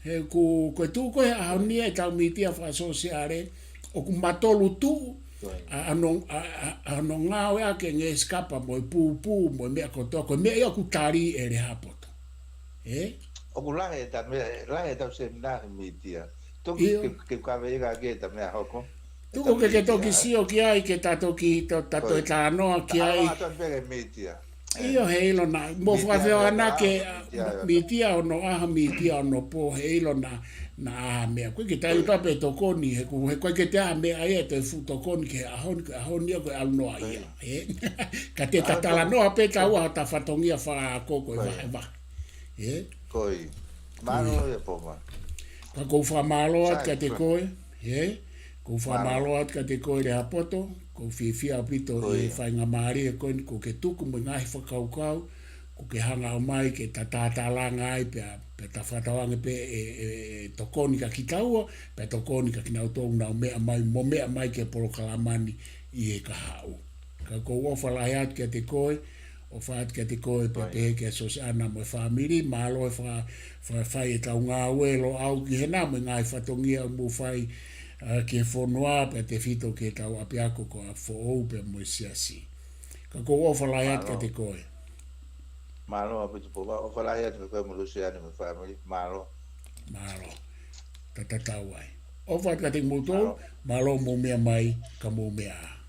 he ʻoku, ko e tuʻu ko ē he ʻaho ni ʻetau mītia fakasōsiale, ʻoku matolu tuʻu, ʻa, ʻa hono, ʻa, ʻa, ʻa hono ngāueʻaki e ngeʻesi kapa mo e pūpū mo e meʻa kotoa, ko e meʻa ia ʻoku tali ʻe Lehaapoto. Ē? ʻOku lahi ʻeta meʻa, lahi ʻetau seminā he mītia. Toki ke, ke kaveinga ki heʻeta meʻa hoko. Tuku ke ke toki sio ki ai ke ta toki, ta, ta toe talanoa ki ai. ʻIo, heiʻilo naʻa, mo fakafehoanaki, mītia hono ʻaho, mītia hono pō, heiʻilo naʻa, naʻa ʻi ai ha meʻa. ʻOku ʻikai ke ta ʻilo pe tokoni, he ʻoku, he ʻoku ʻikai ke toe ʻi ai ha meʻa ia ʻe toe fuʻu tokoni ki he ʻaho ni, ko e ʻaho ni ia ko e ʻalu noaʻia. Ē? Ka te ta talanoa pē taua hota fatongia fakaako ko e vahevahe. Ē? Ka kou fakamālō atu kiate koe, ē? Kou fakamālō atu kiate koe Lehaapoto, kou fiefia ʻaupito ʻi he faingamālie ko eni kuo ke tuku mo e ngaahi fakakaukau, kuo ke hanga ʻo ʻomai ke ta tātālanga ai pea, pea ta fakatauange pē ʻe, ʻe, ʻe tokoni kia kitaua, pea tokoni kia kinautolu ʻoku nau meʻa mai, mo meʻa mai ki he polokalama ni ʻi he kahaʻu. Ka kou ʻofa lahi atu kiate koe, ʻOfa atu kiate koe pea pehē kia Sosiana mo e fāmili, mālō e fa-, fa-, fai ʻetau ngāue Loʻau ki hena mo e ngaahi fatongia ʻoku mou fai, ʻa, ki he fonua pea tefito ki heʻetau ʻapiako ko ʻApifoʻou pea mo e siasi. Ka ʻoku ou ʻofa lahi atu kiate koe. Mālō ʻaupito Pova, ʻofa lahi atu kiate koe mo Lusiane mo e fāmili, mālō. Mālō. Tatau ai. ʻOfa atu kiate kimoutolu, mālō mou meʻa mai, ka mou meʻa ā.